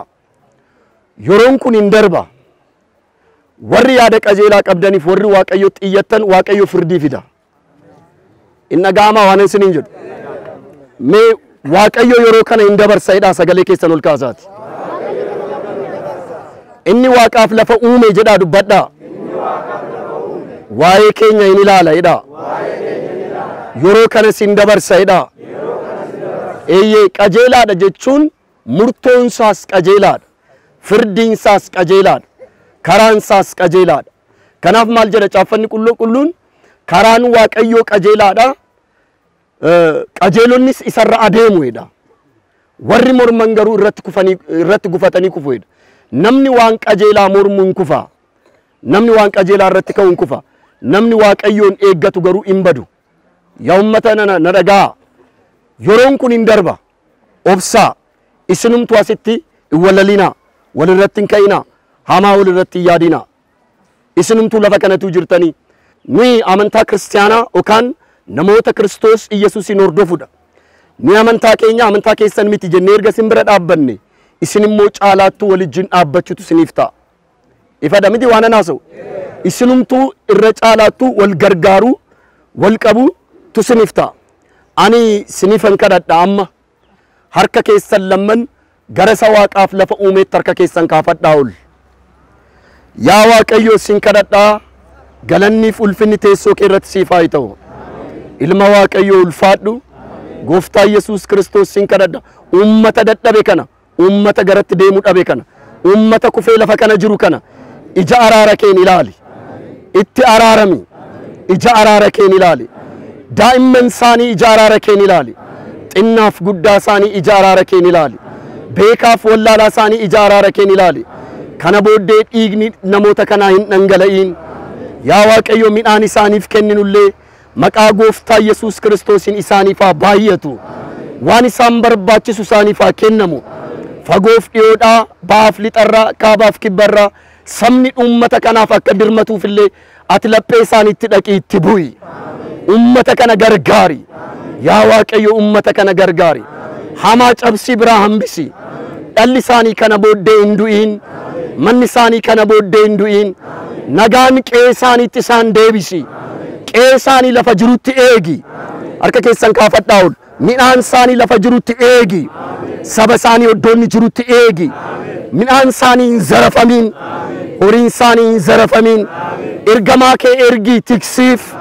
Yeroon kun hin darba. Warri yaada qajeelaa qabdaniif warri Waaqayyotti iyyattan Waaqayyo firdii fida. Hin dhaga'amaa waan isiniin jedhu. Mee Waaqayyo yeroo kana hin dabarsa jedhaa sagalee keessan ol kaasaati. Inni Waaqaaf lafa uume jedhaa dubbadhaa. Waa'ee keenya hin ilaala jedhaa. Yeroo kanas hin dabarsa jedhaa. Eeyyee qajeelaadha jechuun murtoon isaas qajeelaadha. Firdiin isaas qajeelaadha. Karaan isaas qajeelaadha. Kanaaf maal jedha caaffanni qulqulluun? Karaan Waaqayyoo qajeelaadha. Qajeelonnis isarra adeemu jedha. Warri morman garuu irratti gufatanii kufu jedha. Namni waan qajeelaa mormu hin kufa. Namni waan qajeelaa irratti ka'u hin kufa. Namni Waaqayyoon eeggatu garuu hin badu. Yaa uummata na dhagaa. Yeroon kun hin darba. Obsaa. Isinumtu asitti hin walalinaa. Walirratti hin ka'inaa. Hamaa walirratti hin yaadinaa. Isinumtuu lafa kanatu jirtanii. Nuyi amantaa kiristaanaa yookaan namoota Kiristoos Iyyasuusin hordofudha. Nuyi amantaa keenya amantaa keessan miti jennee erga isin bira dhaabbanne isin immoo caalaattuu walijjin dhaabbachuutu isiniif ta'a. Ifadha miti waan ana haasa'u. Isinumtuu irra caalaattuu wal gargaaruu wal qabuutu isiniif ta'a. Ani isiniifan kadhadha amma harka keessan lamman gara isa Waaqaaf lafa uumeetti harka keessan kaafadhaa ol. Yaa Waaqayyo isin kadhadhaa galanniif ulfinni teessoo kee irratti siif haa ta'u. Ilma Waaqayyoo ulfaadhu. Gooftaa Yesuus Kiristoos sin kadhadha. Uummata dadhabe kana, uummata garatti deemuu dhabe kana, uummata kufee lafa kana jiru kana ija araara keen ilaali. Itti araarami. Ija araara keen ilaali. Daa'imman isaanii ija araara keen ilaali. Xinnaaf guddaa isaanii ija araara keen ilaali. Beekaaf wallaalaa isaanii ija araara keen ilaali. Kana booddee dhiigni namoota kanaa hin dhangala'iin. Yaa Waaqayyo midhaan isaaniif kenninullee maqaa Gooftaa Yesuus Kiristoosiin isaaniif haa baay'atu. Waan isaan barbaachisu isaaniif haa kennamu. Fagoof dhiyoodhaa, bahaaf lixarraa, kaabaaf kibbarraa sabni uummata kanaaf akka dirmatuufillee ati laphee isaaniitti dhaqii itti bu'i. Uummata kana gargaari. Yaa Waaqayyo uummata kana gargaari. Hamaa cabsii biraa hambisi. Dhalli isaanii kana booddee hin du'iin. Manni isaanii kana booddee hin du'iin. Nagaan qe'ee isaaniitti isaan deebisi. Qe'ee isaanii lafa jirutti eegi. Harka keessan kaafadhaa ol. Midhaan isaanii lafa jirutti eegi. Saba isaanii iddoonni jirutti eegi. Midhaan isaanii hin zarafamiin. Horiin isaanii hin zarafamiin. Ergamaa kee ergii tiksiif.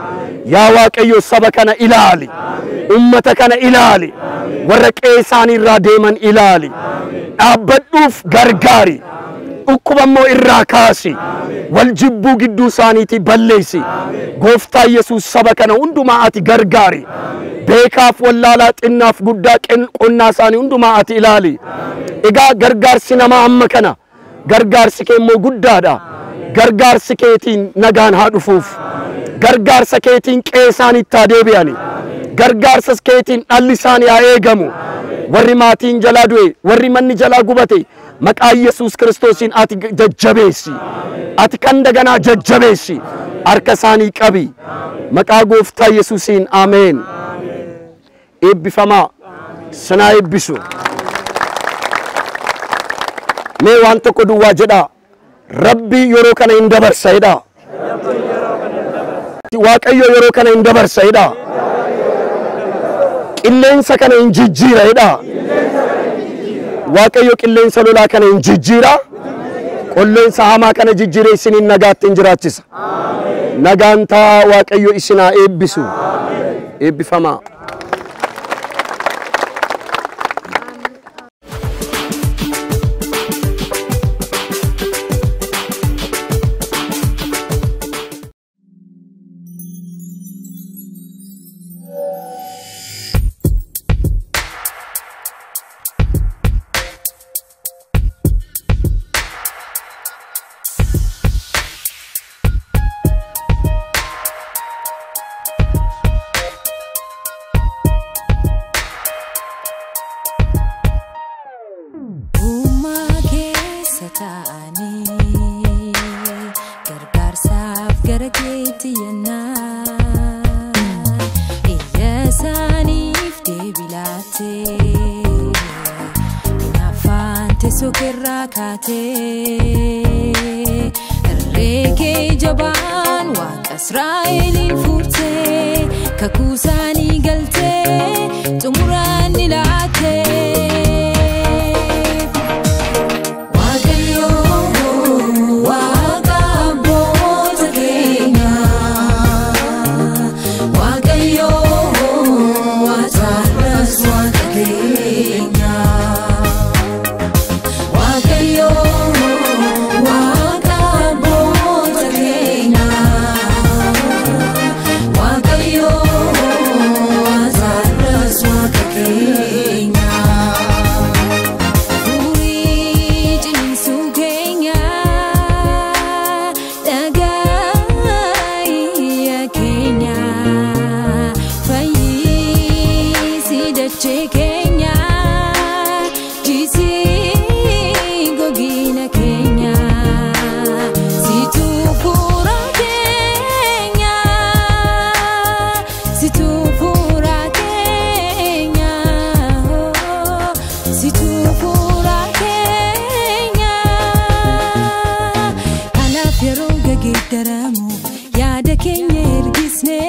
Yaa Waaqayyo saba kana ilaali. Uummata kana ilaali. Warra qe'ee isaanii irraa deeman ilaali. Dhaabbadhuuf gargaari. Dhukkuba immoo irraa kaasi. Wal jibbuu gidduu isaaniitii balleessi. Gooftaa Yesuus saba kana hundumaa ati gargaari. Beekaaf wallaalaa xinnaaf guddaa qonnaa isaanii hundumaa ati ilaali. Egaa gargaarsi namaa amma kana. Gargaarsi kee immoo guddaadha. Gargaarsi keetiin nagaan haa dhufuuf. Gargaarsa keetiin qe'ee isaaniitti haa deebi'ani. Gargaarsa keetiin dhalli isaanii haa eegamu. Warri maatiin jalaa du'e, warri manni jalaa gubate, maqaa Yesuus Kiristoosiin ati jajjabeessi. Ati kan daganaa jajjabeessi. Harka isaanii qabi. Maqaa Gooftaa Yesuusiin ameen. Eebbifamaa. Sinaa eebbisu. Mee waan tokko duwwaa jedhaa. Rabbi yeroo kana hin dabarsa jedhaa. Waaqayyo yeroo kana hin dabarsa jedhaa. Qilleensa kana hin jijjiira jedhaa. Waaqayyo qilleensa lolaa kana hin jijjiira. Qilleensa hamaa kana jijjiiree isiniin nagaatti hin jiraachisa. Nagaan taa'aa Waaqayyo isin haa eebbisu. Eebbifamaa. Uumaa keessa taa'anii gargaarsaaf gara keetti yennaan iyya isaaniif deebii laattee hinaaffaan teessoo keerraa kaatee irree kee jabaan Waaqa Israa'eliin furtee kakuu isaanii galtee xumuraan ni laattee. Waaqayyo Waaqa abboota keenyaa, Waaqayyo Waaqarras Waaqa keenyaa, Waaqayyo Waaqa abboota keenyaa, Waaqayyo Waaqarras Waaqa keenyaa. Furii ciniinsuu keenya dhagaa iyya keenya fayyisi dachee keenya jisii gogina keenya situu fuura keenya situu fuura keenya situu fuura keenya. Kanaaf yeroo geeddaramu yaada keenya ergisne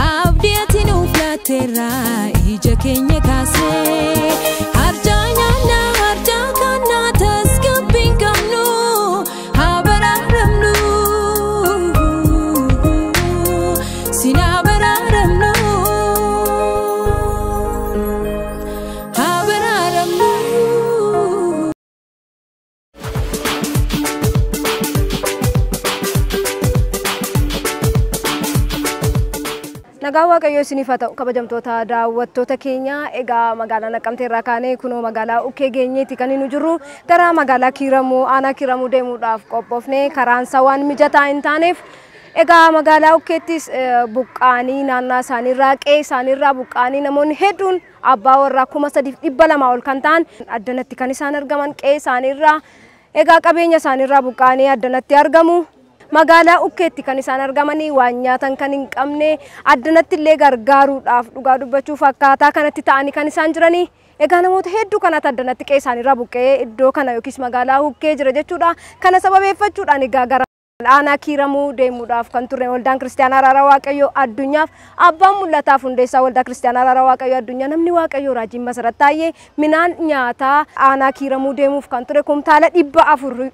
abdii ati nuuf laatteerraa ija keenya kaasne harjaa nyaannaa harjaa kannaa tasgabbii hin qabnu haa baraaramnu sinaa baraaramnu haa baraaramnu. Nagaan Waaqayyoo isiniif haa ta'u kabajamtoota daawwattoota keenya. Egaa magaalaa Naqamtee irraa kaanee kunoo magaalaa Ukkee geenyeeti kan nu jirru gara magaalaa Kiiramuu aanaa Kiiramuu deemuudhaaf qophoofne karaan isaa waan mijataa hin taaneef egaa magaalaa Ukkeettis buqqaanii naannaa isaaniirraa qe'ee isaaniirraa buqqaanii namoonni hedduun abbaa warraa 3200 ol kan ta'an addanatti kan isaan argaman qe'ee isaaniirraa egaa qabeenya isaaniirraa buqqaanii addanatti argamu. Magaalaa Ukkeetti kan isaan argamanii waan nyaatan kan hin qabne addanatti illee gargaaruudhaaf dhugaa dubbachuuf akkaataa kanatti ta'anii kan isaan jiranii. Egaa namoota hedduu kanatti addanatti qe'ee isaaniirraa buqqee iddoo kana yookiis magaalaa Ukkee jira jechuudha. Kana sababeeffachuudhaan egaa gara aanaa Kiiramuu deemuudhaaf kan turre waldaan Kiristaanaa Araaraa Waaqayyoo addunyaaf abbaan mul'ataaf hundeessaa waldaa Kiristaanaa Araaraa Waaqayyoo addunyaa namni Waaqayyoo Raajiin Masarat Taayyee midhaan nyaataa aanaa Kiiramuu deemuuf kan ture kumtaala 400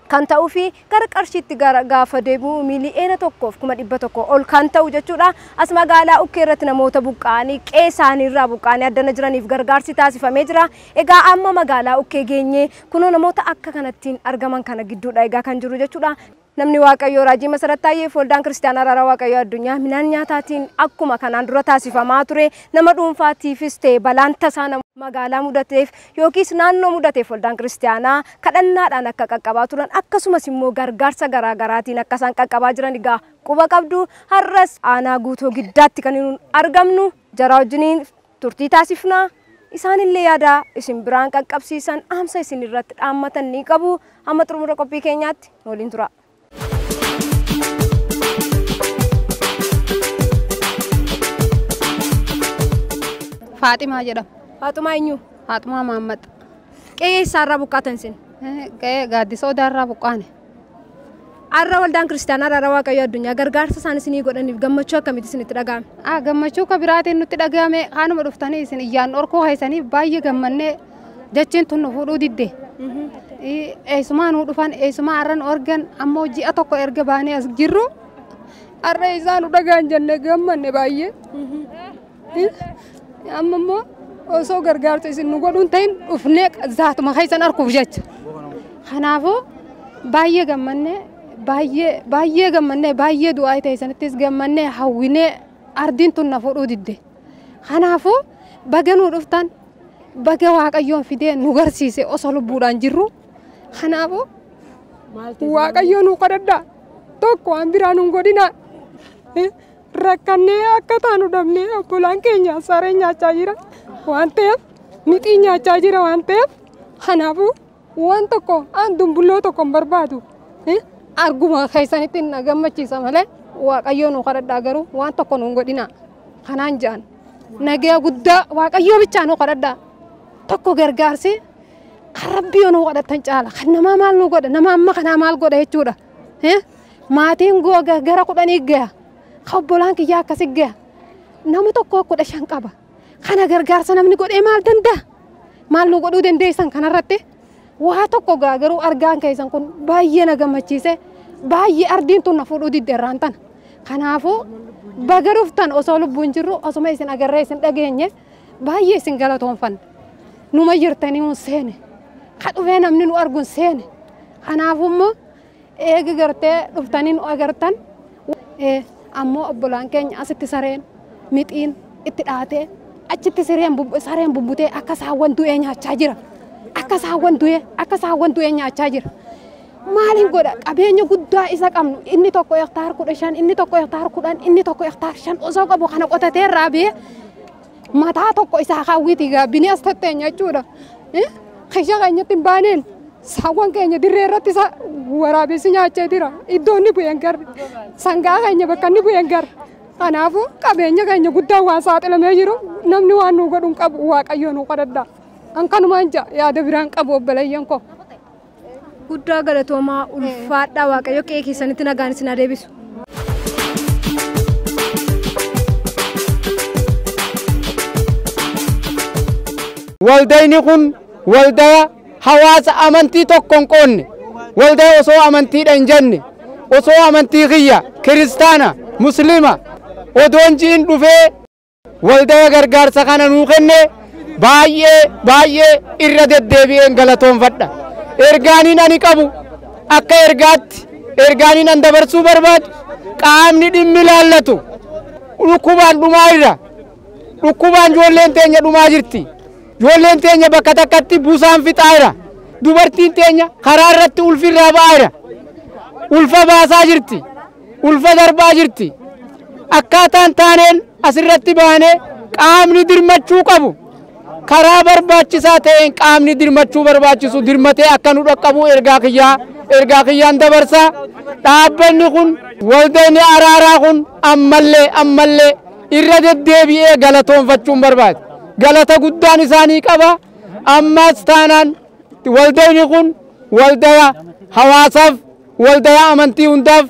Kan ta'uu fi gara qarshiitti gaafa deebi'u miiliyoona 1.100 ol kan ta'u jechuudha. As magaalaa Ukkee irratti namoota buqqa'anii qe'ee isaaniirraa buqqa'anii addana jiraniif gargaarsi taasifamee jira. Egaa amma magaalaa Ukkee geenyee kunoo namoota akka kanattiin argaman kana gidduudha egaa kan jiru jechuudha. Namni Waaqayyoo Raajii Masarat Taayyee Waldaan Kiristaanaa Araara Waaqayyoo Addunyaa midhaan nyaataatiin akkuma kanaan dura taasifamaa ture nama dhuunfaatiifis ta'e balaan tasaa magaalaa mudateef yookiis naannoo mudateef waldaan kiristaanaa kadhannaadhaan akka qaqqabaa turan akkasumas immoo gargaarsa garaagaraatiin akka isaan qaqqabaa jiran egaa quba qabdu. Har'as aanaa Guutoo Giddaatti kan nuun argamnu jaraa wajjiniin turtii taasifnaa. Isaanillee yaada isin biraan qaqqabsiisan dhaamsa isin irratti dhaammatan ni qabu. Amma xumura qophii keenyaatti nu waliin tura. Faaximaa jedhama. Faaxumaa eenyu? Faaxumaa Mahammad. Qe'ee eessaarraa buqqaatan isin? Qe'ee gaaddisa Odaarraa buqqaane. Har'a waldaan kiristaanaa Araara Waaqayyoo Addunyaa gargaarsa isaan isinii godhaniif gammachuu akkamitti isinitti dhaga'ame? Gammachuu akka biraatiin nutti dhaga'ame. Kanuma dhuftanii isin iyyaan dhorkoo haysaniif baay'ee gammannee jechiin tun nu fuudhuu didde. Eessumaa nu dhufan eessumaa har'a nu argan ammoo ji'a tokko erga baanee as jirru har'a isaan nu dhaga'an jennee gammanne baay'ee. Amma immoo osoo gargaarsa isin nu godhuun ta'in dhufnee zaatuma keessan arguuf jecha. Kanaafuu baay'ee gammannee baay'ee baay'ee gammannee baay'ee du'aa ta'e sanattis gammannee hawwinee ardiin tun na fuudhuu didde. Kanaafuu baga nu dhuftan baga Waaqayyoon fidee nu garsiise osoo lubbuudhaan jirru. Kanaafuu Waaqayyoon nu kadhadhaa tokko waan biraa nu godhinaa. Rakkannee akka taanu dhabnee obbolaan keenya saree nyaachaa jira waan ta'eef mixii nyaachaa jira waan ta'eef kanaafuu waan tokko aan dumbulloo tokko hin barbaadu arguma keessanitti na gammachiisa malee Waaqayyoo nu kadhadhaa garuu waan tokko nu hin godhinaa kanaan ja'an nagaa guddaa Waaqayyoo bichaa nu kadhadhaa tokko gargaarsi kan Rabbii nu kadhattan caala kan namaa maal nu godha nama amma kanaa maal godha jechuudha maatiin gara 10 ga'a. Obbolaan kiyyaa akkasi ga'a. Nama tokko 15 qaba. Kana gargaarsa namni godhee maal danda'a? Maal nu godhuu dandeessan kanarratti? Waa tokko gaa garuu argaan keessan kun baay'ee na gammachiise. Baay'ee ardiin tun na fuudhuu didde irraan tana. Kanaafuu baga dhuftan osoo lubbuun jirru osuma isin agarree isin dhageenye baay'ee isin galatoonfanna. Numa jirtanii hun seene. Ka dhufee namni nu argu hin seene. Kanaafuu immoo eega gartee dhuftanii nu agartan. Ammoo obbolaan keenya asitti sareen mixiin itti dhaatee achitti sareen bubbutee akka saawwan du'ee nyaachaa jira. Akka saawwan du'ee akka saawwan du'ee nyaachaa jira. Maaliin godha qabeenya guddaa isa qabnu inni tokko hektaar 15 inni tokko hektaar 10 inni tokko hektaar 5 osoo qabu kana qotatee irraa ba'ee mataa tokko isaa hawwiiti gaabbinee as tatteenya jechuudha. Qisha keenyatti hin baaneen saawwan keenya dirree irratti isa waraabessi nyaachaa jira. Iddoo inni bu'ee hin garre. Sangaa keenya bakka inni bu'ee hin garre. Kanaafuu qabeenya keenya guddaa waan saaxilamee jiru namni waan nu godhu hin qabu Waaqayyoo nu kadhadhaa. An kanumaan yaada biraan qabu obboleeyyan koo. Guddaa galatoomaa ulfaadhaa Waaqayyo qe'ee keessanitti nagaan isin haa deebisu. Waldayni kun waldaa hawaasa amantii tokko hin qoonne waldaa osoo amantiidha hin jenne osoo amantii kiyya kiristaana musliima odoon ji'in dhufee waldaa gargaarsa kana nuu kenne baay'ee baay'ee irra deddeebi'een galatoonfadha. Ergaaniin ani qabu akka ergaatti ergaaniin an dabarsuu barbaadu qaamni dhimmi laallatu dhukkubaan dhumaa irra dhukkubaan ijoolleen teenya dhumaa jirti. Ijoolleen teenya bakka takkatti busaan fixaa jira. Dubartiin teenya karaa irratti ulfirraa ba'aa jira. Ulfa baasaa jirti. Ulfa darbaa jirti. Akkaataan taaneen asirratti baanee qaamni dirmachuu qabu. Karaa barbaachisaa ta'een qaamni dirmachuu barbaachisu dirmatee akka nu dhaqqabu ergaa kiyyaan dabarsaa. Dhaabbanni kun waldaan araaraa kun ammallee irra deddeebi'ee galatoonfachuun barbaada. Galata guddaan isaanii qaba. Ammas taanaan waldaan kun waldaa hawaasaaf waldaa amantii hundaaf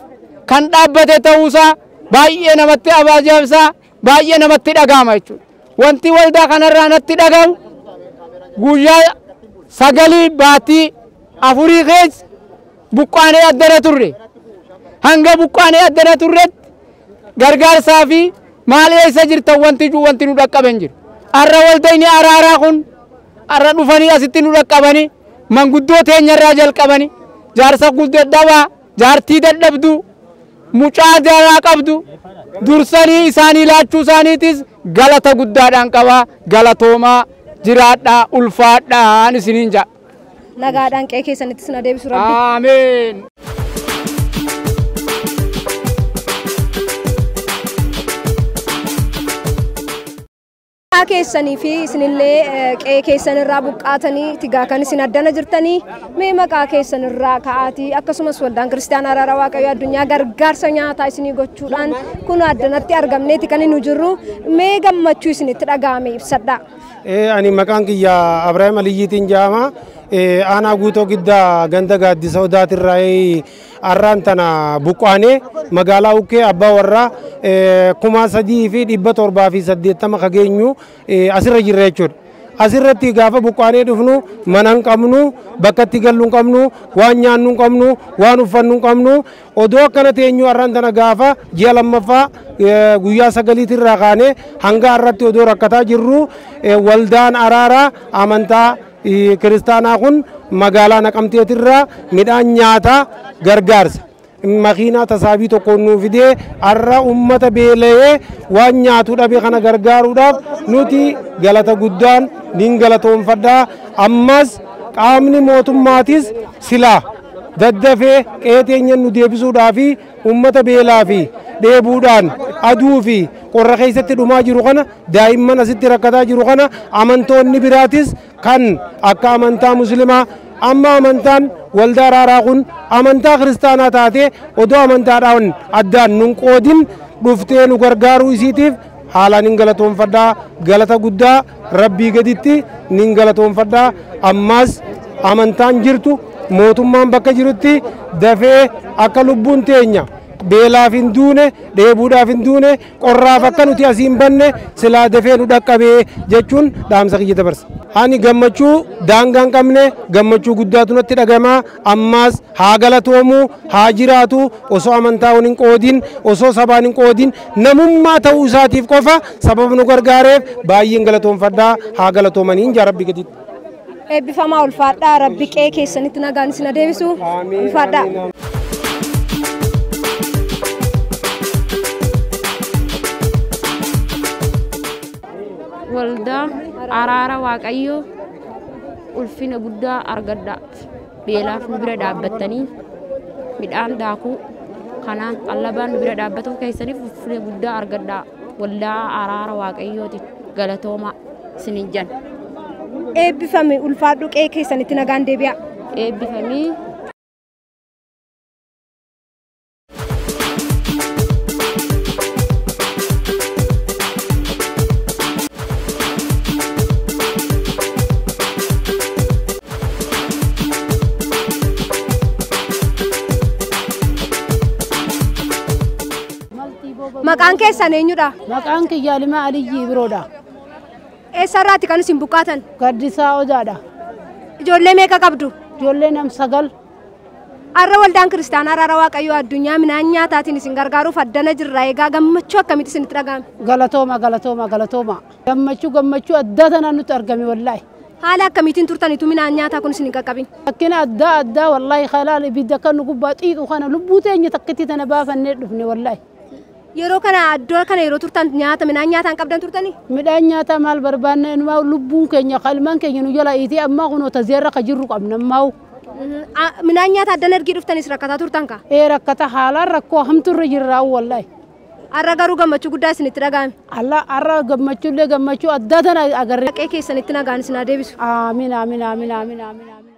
kan dhaabbate ta'uusaa baay'ee namatti abaajabsaa baay'ee namatti dhaga'ama jechuudha. Wanti waldaa kanarraa natti dhaga'amu guyyaa 9 baatii 4 keessa Buqqaanee addana turre. Hanga buqqaanee addana turretti gargaarsaa fi maal eessa jirtan wanti nu dhaqqaban jiru. Har'a waldayni araaraa kun har'a dhufanii asitti nu dhaqqabanii manguddoo teenyarraa jalqabanii jaarsa guddadhabaa jaartii dadhabdu mucaa jaraa qabdu dursanii isaanii laachuu isaaniitis galata guddaadhaan qabaa galatoomaa jiraadhaa ulfaadhaan isiniin ja'a. Nagaadhaan qe'ee keessanittis na deebisu Rabbi. Ameen. Maqaa keessanii fi isinillee qe'ee keessanirraa buqqaatanii tigaa kan isin addana jirtanii mee maqaa keessanirraa ka'aatii akkasumas waldaan kiristaanaa araara waaqayyoo addunyaa gargaarsa nyaataa isinii gochuudhaan kun addanatti argamneeti kan nu jirru mee gammachuu isinitti dhaga'ame ibsadha. Ani maqaan kiyya Abrahaam Aliyyiitiin jedhama. Aanaa guutoo giddaa ganda gaaddisa odaatirraa arraan tana buqqaanee magaalaa Ukkee abbaa warraa 3780 kageenyu asirra jirra jechuudha. Asirratti gaafa buqqaanee dhufnu mana hin qabnu, bakka itti gallu hin qabnu, waan nyaannu hin qabnu, waan uffannu hin qabnu. Odoo akkana teenyu arraan tana gaafa ji'a lammaffaa guyyaa 9 kaanee hanga har'atti odoo rakkataa jirru waldaan araaraa amantaa kiristaanaa kun magaalaa Naqamteetirraa midhaan nyaataa gargaarsa. Makiinaa tasaabii tokko nuu fidee har'a uummata beela'ee waan nyaatu dhabe kana gargaaruudhaaf nuti galata guddaan nin galatoonfadhaa. Ammas qaamni mootummaatis silaa daddafee qe'ee teenya nu deebisuudhaa fi uummata beelaa fi dheebuudhaan aduu fi qorra keessatti dhumaa jiru kana daa'imman asitti rakkataa jiru kana amantoonni biraatis kan akka amantaa muslimaa amma amantaan waldaa araaraa kun amantaa kiristaanaa taatee odoo amantaadhaan addaan nun qoodin dhuftee nu gargaaruu isiitiif haalaan hin galatoonfadhaa. Galata guddaa rabbii gaditti nin galatoonfadhaa. Ammas amantaan jirtu mootummaan bakka jirutti dafee akka lubbuun teenya beelaaf hin duune, dheebuudhaaf hin duune, qorraaf akka nuti asii hin banne silaa dafee nu dhaqqabee jechuun dhaamsa kiyya dabarsa. Ani gammachuu daangaa hin qabne gammachuu guddaatu natti dhagamaa. Ammas haa galatoomu, haa jiraatu, osoo amantaa hin qoodin, osoo sabaan hin qoodin namummaa ta'uu isaatiif qofa sababa nu gargaareef baay'een galatoonfadhaa. Haa galatoomanii jaa rabbi gaditti. Eebbifamaa ulfaadhaa rabbi qe'ee keessanitti nagaan isin adeebisu ulfaadhaa. Waldaa araara waaqayyoo ulfina guddaa argadhaa. Beelaaf nu bira dhaabbattanii midhaan daakuu kanaan qallabaan nu bira dhaabbatu keessaniif ulfina guddaa argadhaa. Waldaa araara waaqayyooti galatoomaa isiniin jenna. Eebbifame ulfaadhu qe'ee keessanitti nagaan deebi'a. Eebbifamii. Maqaan keessan eenyudha? Maqaan kiyya Alimaa Aliyyii Biroodha. Eessarraati kan isin buqqaatan? Gaddisaa Odaadha. Ijoollee meeqa qabdu? Ijoollee nam 9. Har'a waldaan kiristaanaa araara waaqayyoo addunyaa midhaan nyaataatiin isin gargaaruuf addana jirra. Egaa gammachuu akkamitti isinitti dhaga'ame? Galatooma galatooma galatooma. Gammachuu gammachuu addaa tanaan nutti argame wallaahi. Haala akkamiitiin turtanitu midhaan nyaataa kun isin hin qaqqabin? Rakkina addaa addaa wallaahi halaal ibidda kan nu gubbaa xiixu kana lubbuu teenya takkitti tana baafannee dhufne wallaahi. Yeroo kana iddoo kana yeroo turtan nyaata midhaan nyaataan qabdan turtanii? Midhaan nyaataa maal barbaanne numaa lubbuun keenya qalmaan keenya nu jala iitee ammaa kunoo tazeerra ka jirru qabna ammaa. Midhaan nyaataa addana ergii dhuftanis rakkataa turtan ka? Ee rakkata haalaan rakkoo hamtuurra jirraa wallaahi. Har'a garuu gammachuu guddaa isinitti dhaga'ame. Alla har'a gammachuullee gammachuu addaa tana agarre. Qe'ee keessanitti nagaan isin haa deebisu. Amiin amiin amiin amiin amiin amiin.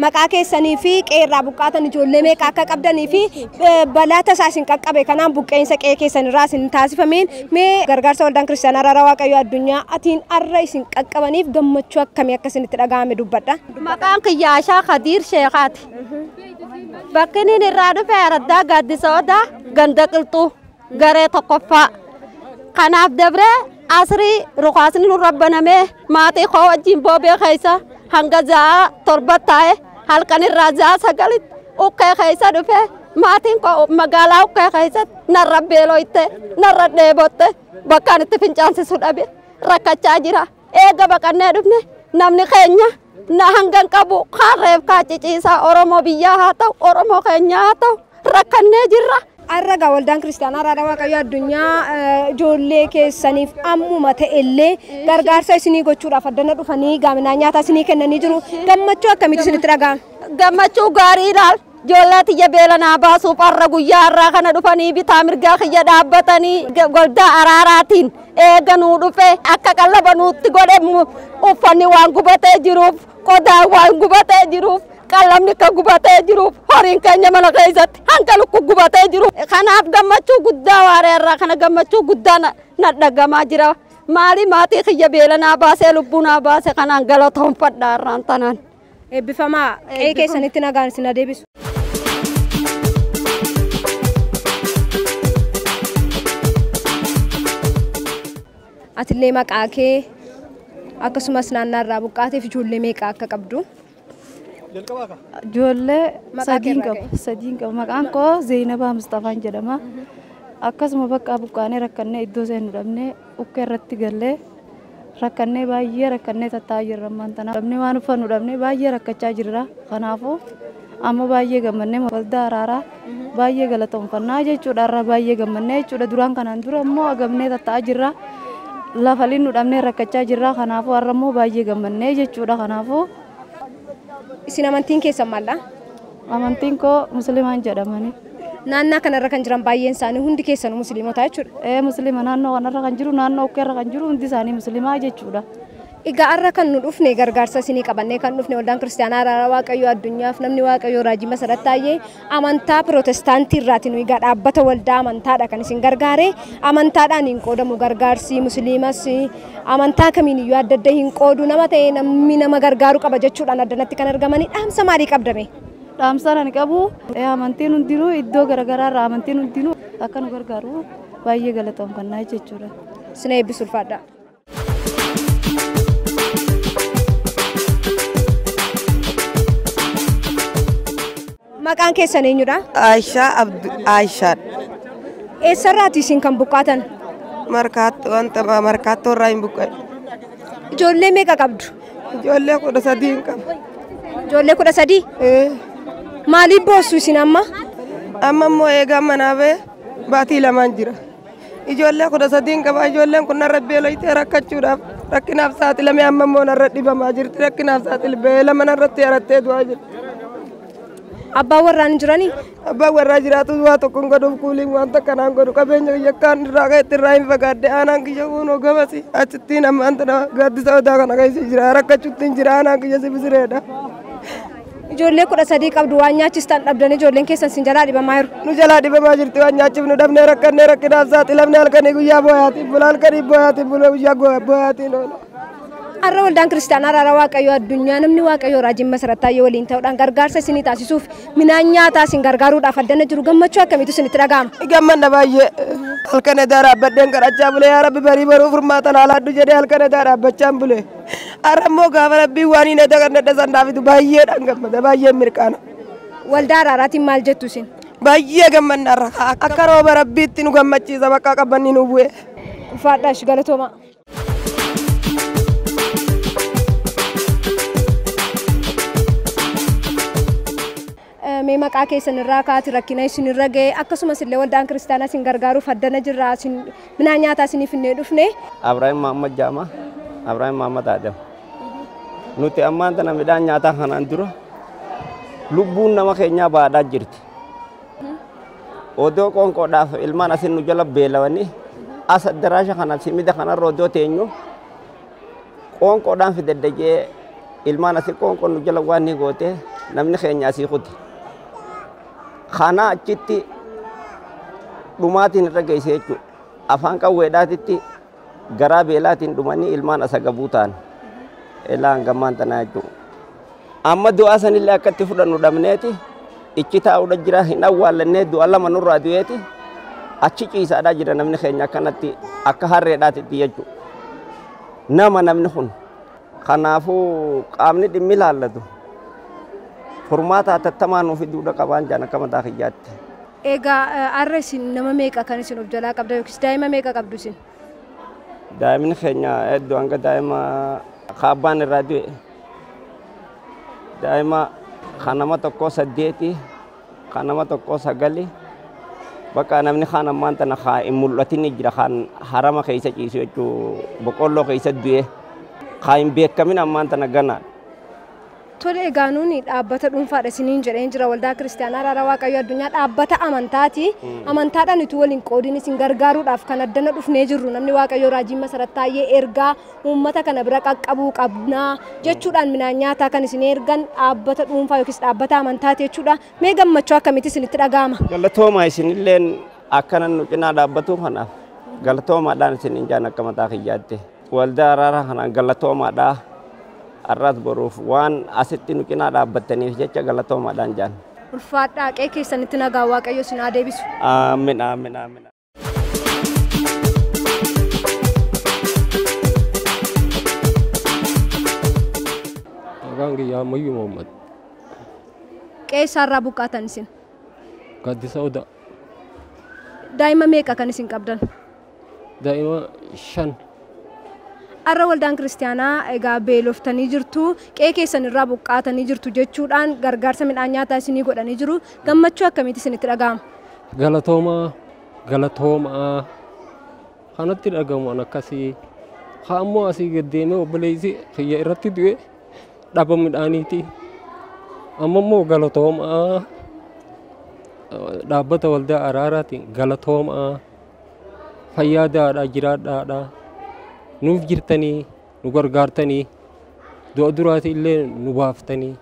Maqaa keessanii fi qe'eerraa buqqaatan ijoollee meeqa akka qabdanii fi balaa tasaa isin qaqqabe kanaan buqqeensa qe'ee keessanirraa isin taasifameen mee gargaarsa waldaan kiristaanaa araara waaqayyoo addunyaa atiin har'a isin qaqqabaniif gammachuu akkamii akka isinitti dhaga'ame dubbadha. Maqaan kiyya Ashaa Khadiir Sheekhaati. Bakki inni irraa dhufe Araddaa Gaaddisa Odaa ganda qilxuu garee tokkoffaa. Kanaaf dabree Asrii rukaasni nurra banamee maatii koo wajjin boobee keessa hanga za'a 7 taa'e halkan irraa za'a 9 ukkee keessa dhufe maatiin koo magaalaa ukkee keessatti narra beeloyte narra dheebotte bakkaan itti fincaansisu dhabe rakkachaa jira. Eega baqannee dhufne namni keenya na hangan qabu kaarreef kaa ciciisaa Oromoo biyyaa haa ta'u Oromoo keenyaa haa ta'u rakkannee jirra. Har'a waldaan kiristaanaa Araara Waaqayyoo addunyaa ijoollee keessaniif ammuma ta'ellee gargaarsa isinii gochuudhaaf addana dhufanii gaaminaa nyaataa isinii kennanii jiru. Gammachuu akkamiitu isinitti dhaga'ama? Gammachuu gaarii ilaal. Ijoollee tiyya beela naa baasuuf har'a guyyaa har'aa kana dhufanii bitaa mirgaa kiyya dhaabbatanii waldaa araaraatiin eega nuu dhufe akka qallaba nuutti godhe uffanni waan gubatee jiruuf qodaan waan gubatee jiruuf qallamni akka gubatee jiruuf horiin keenya mana keessatti hanga lukku gubatee jiru. Kanaaf gammachuu guddaa waaree irraa kana gammachuu guddaa na dhagamaa jira. Maali maatii kiyya beela naa baasee lubbuu naa baase kanaan galatoonfadha har'aan tanaan. Eebbifamaa qe'ee keessanitti nagaan isin adeebisu. Atillee maqaa kee akkasumas naannoo irraa buqqaateef ijoollee meeqa akka qabdu? Ijoollee sadiin qaba. Sadiin qaba. Maqaan koo Zeenabaa Mustafaan jedhama. Akkasuma bakka buqqaanee rakkannee iddoo seennu dhabnee ukkee irratti gallee rakkannee baay'ee rakkannee tattaa'aa jirra ammaan tana. Dhabnee waan uffannu dhabnee baay'ee rakkachaa jirra. Kanaafuu amma baay'ee gammannee waldaa araaraa baay'ee galatoonfannaa jechuudha. Har'a baay'ee gammannee jechuudha. Duraan kanaan dura immoo agamnee tattaa'aa jirra. Lafa linnu dhabnee rakkachaa jirra. Kanaafuu har'a immoo baay'ee gammannee jechuudha. Kanaafuu isin amantiin keessan maal? Amantiin koo musliimaan jedhamani. Naannaa kanarra kan jiran baay'een isaanii hundi keessanuu musliimota jechuudha. Ee musliima naannoo kanarra kan jiru naannoo ukkeerra kan jiru hundi isaanii musliimaa jechuudha. Egaa har'a kan nu dhufne gargaarsa isinii qabannee kan dhufne waldaan kiristaanaa Araara Waaqayyoo addunyaaf namni Waaqayyoo Raajii Masarat Taayyee amantaa pirootestaantii irraati nu egaa dhaabbata waldaa amantaadha kan isin gargaare. Amantaadhaan hin qoodamu gargaarsi musliimas amantaa kamiin iyyuu adda adda hin qoodu nama ta'e namni nama gargaaru qaba jechuudhaan addanatti kan argamanii dhaamsa maalii qabdame? Dhaamsa ani qabu amantiin hundinuu iddoo garaagaraa irraa amantiin hundinuu akka nu gargaaru baay'ee galatoonfannaa jechuudha. Isin eebbisu ulfaadha. Maqaan keessan eenyudha? Aishaa Abdu Aishaa. Eessarraati isin kan buqqaatan? Markaatto wanta markaattoo irraa hin buqqa'e. Ijoollee meeqa qabdu? Ijoollee 13 hin qaba. Ijoollee 13? Maaliif boossu isin amma? Amma immoo eegaa manaa ba'e baatii 2 jira. Ijoollee 13 hin qaba. Ijoolleen kun narra beeloytee rakkachuudhaaf rakkinaaf saaxilamee amma immoo narra dhibamaa jirti. Rakkinaaf saaxilamee lama narratti harattee du'aa jirti. Abbaan warraa hin jiranii? Abbaan warraa jiraatu waa tokko hin godhuuf kuuliin waan takka naan godhu qabeenya kiyya akkaan irraa ka'etti irraa hin fagaadde aanaan kiyya kunoo gamasi achittiin ammaan tana gaaddisa odaa kana keessa jira rakkachuttiin jira aanaan kiyya sibisireedha. Ijoollee 13 qabdu waan nyaachistan dhabdanii ijoolleen keessan sin jalaa dhibamaa jiru. Nu jalaa dhibamaa jirti waan nyaachifnu dhabnee rakkannee rakkinaaf saaxilamnee halkanii guyyaa booyaatiin bula halkanii booyaatiin bula guyyaa booyaatiin oola. Har'a waldaan kiristaanaa Araara Waaqayyoo addunyaa namni Waaqayyoo Raajiin Masarat Taayyee waliin ta'uudhaan gargaarsa isinii taasisuuf midhaan nyaataa isin gargaaruudhaaf addana jiru gammachuu akkamiitu isinitti dhaga'ama? Gammanna baay'ee halkan edaa dhaabbadheen kadhachaa bulee yaa Rabbi barii baruu furmaata naa laaddu jedhee halkan edaa dhaabbachaan bulee. Har'a immoo gaafa Rabbiin waan hin edaa kan dadhasan dhaafitu baay'eedhaan gammada baay'een mirqaana. Waldaa araaraatiin maal jettu isin? Baay'ee gammanna har'a akka rooba Rabbiitti nu gammachiisa bakka qabbanni nu bu'e. Ulfaadhaa ishi galatooma. Mee maqaa keessan irraa kaati rakkina isin irra ga'e akkasumas illee waldaan kiristaanaa isin gargaaruuf addana jirra isin midhaan nyaataa isiniif hin dhufne. Abrahaam Mahammad Jaama, Abrahaam Mahammad Adam. Nuti ammaan tana midhaan nyaataa kanaan dura lubbuun nama keenyaa baadhaa jirti. Odoo qoonqoodhaaf ilmaan asin nu jala beelawanii as addaraasha kana simida kanarra odoo teenyu qoonqoodhaan fidadda jee ilmaan asin qoonqoon nu jala waan ni goote namni keenya asii kuti. Kana achitti dhumaatiin irra geesse jechuudha. Afaan qawweedhaatitti garaa beelaatiin dhumanii ilmaan asa gabuu ta'an. Eelaa hangammaan tanaa jechuudha. Amma du'aa sanillee akkatti fudhannu dhabneeti ichi taa'uudha jira hin awwaallannee du'a lama nurraa du'eeti achi ciisaadhaa jira namni keenya akkanatti akka harreedhaatitti jechuudha. Nama namni kun kanaafuu qaamni dhimmi ilaallatu furmaata hatattamaa nuuf fiduudha qabaan jaan akka mataa kiyyaatti. Egaa har'a isin nama meeqa kan isin of jalaa qabda yookiis daa'ima meeqa qabdu isin? Daa'imni keenya hedduu hanga daa'ima kaabbaan irraa du'e daa'ima kan nama tokkoo 8 kan nama tokkoo 9 bakka namni kaan ammaan tana haa hin mul'atin jira kan harama keessa ciisu jechuu boqqolloo keessa du'e haa hin beekamin ammaan tana gana. Tole egaa nuuni dhaabbata dhuunfaadha isiniin jedheen jira waldaa kiristaanaa Araara Waaqayyoo addunyaa dhaabbata amantaati. Amantaadhaan utuu waliin qoodin isin gargaaruudhaaf kan addana dhufnee jirru namni Waaqayyoo Raajiin Masarat Taayyee ergaa uummata kana bira qaqqabuu qabnaa jechuudhaan midhaan nyaataa kan isin ergan dhaabbata dhuunfaa yookiis dhaabbata amantaati jechuudha. Mee gammachuu akkamitti isinitti dhaga'ama? Galatooma isinilleen akkana nu cinaa dhaabbatu kanaaf galatoomaadhaan isiniin jaan akka mataa kiyyaatti. Waldaa araaraa kanaan galatoomaadhaa. Arraas boruuf waan asitti nu cinaa dhaabbattaniif jecha galatoomaadhaan jaan. Ulfaadhaa qe'ee keessanitti nagaa Waaqayyo isin haa deebisu. Amiin amiin amiin. Maqaan kiyyaa Ammayyuu Muhammad. Qe'ee isaarraa buqqaatan isin? Gaaddisa Odaa. Daa'ima meeqa kan isin qabdan? Daa'ima 5. Har'a waldaan kiristaanaa egaa beeloftanii jirtu qe'ee keessan irraa buqqaatanii jirtu jechuudhaan gargaarsa midhaan nyaataa isinii godhanii jiru. Gammachuu akkamitti isinitti dhaga'ama? Galatoomaa galatoomaa kanatti dhagamu an akkasii haa ammoo asii gad deemee obboleessi kiyya irratti du'e dhaba midhaaniiti. Amma immoo galatoomaa dhaabbata waldaa araaraatiin galatoomaa fayyaadaadha jiraadhaadha. Nuuf jirtanii nu gargaartanii du'a duraati illee nu baaftanii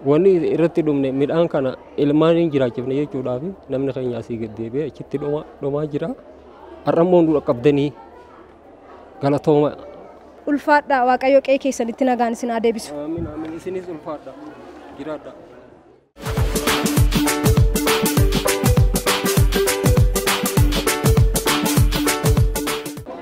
wanni irratti dhumne midhaan kana ilmaan hin jiraachifne jechuudhaaf namni keenya asii gad deebi'ee achitti dhumaa jira. Har'a immoo nu dhaqqabdanii galatooma. Ulfaadhaa Waaqayyo qe'ee keessanitti nagaan isin haa deebisu. Amiin amiin isinis ulfaadhaa jiraadhaa.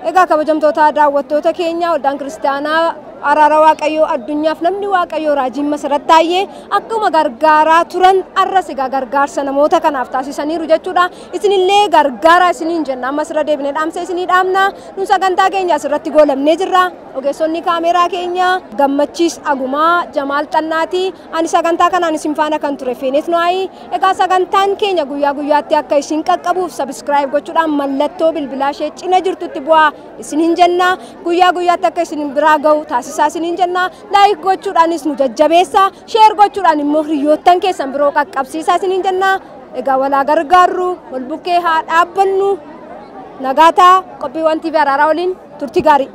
Egaa kabajamtoota daawwattoota keenya waldaan kiristaanaa Araara Waaqayyoo addunyaaf namni Waaqayyoo Raajiin Masarat Taayyee akkuma gargaaraa turan arras egaa gargaarsa namoota kanaaf taasisaniiru jechuudha. Isinillee gargaaraa isiniin jenna ammas irra deebinee dhaamsa isinii dhaamna. Nu sagantaa keenya asirratti goolamnee jirra. Ogeessonni kaameeraa keenya Gammachiis Agumaa, Jamaal Xannaati. Ani sagantaa kanaan isin faana kan ture Feenet No'aayi. Egaa sagantaan keenya guyyaa guyyaatti akka isin qaqqabuuf sabiskiraayib gochuudhaan mallattoo bilbilaa ishee cina jirtutti bu'aa isiniin jenna. Guyyaa guyyaatti akka isin biraa ga'u taasisaa isiniin jenna. Laayik gochuudhaanis nu jajjabeessa. Sheer gochuudhaan immoo hiriyoottan keessan biroo qaqqabsiisaa isiniin jenna. Egaa walaa gargaarru, wal bukkee haa dhaabbannu. Nagaataa qophiiwwan TV Araaraa waliin turtii gaarii.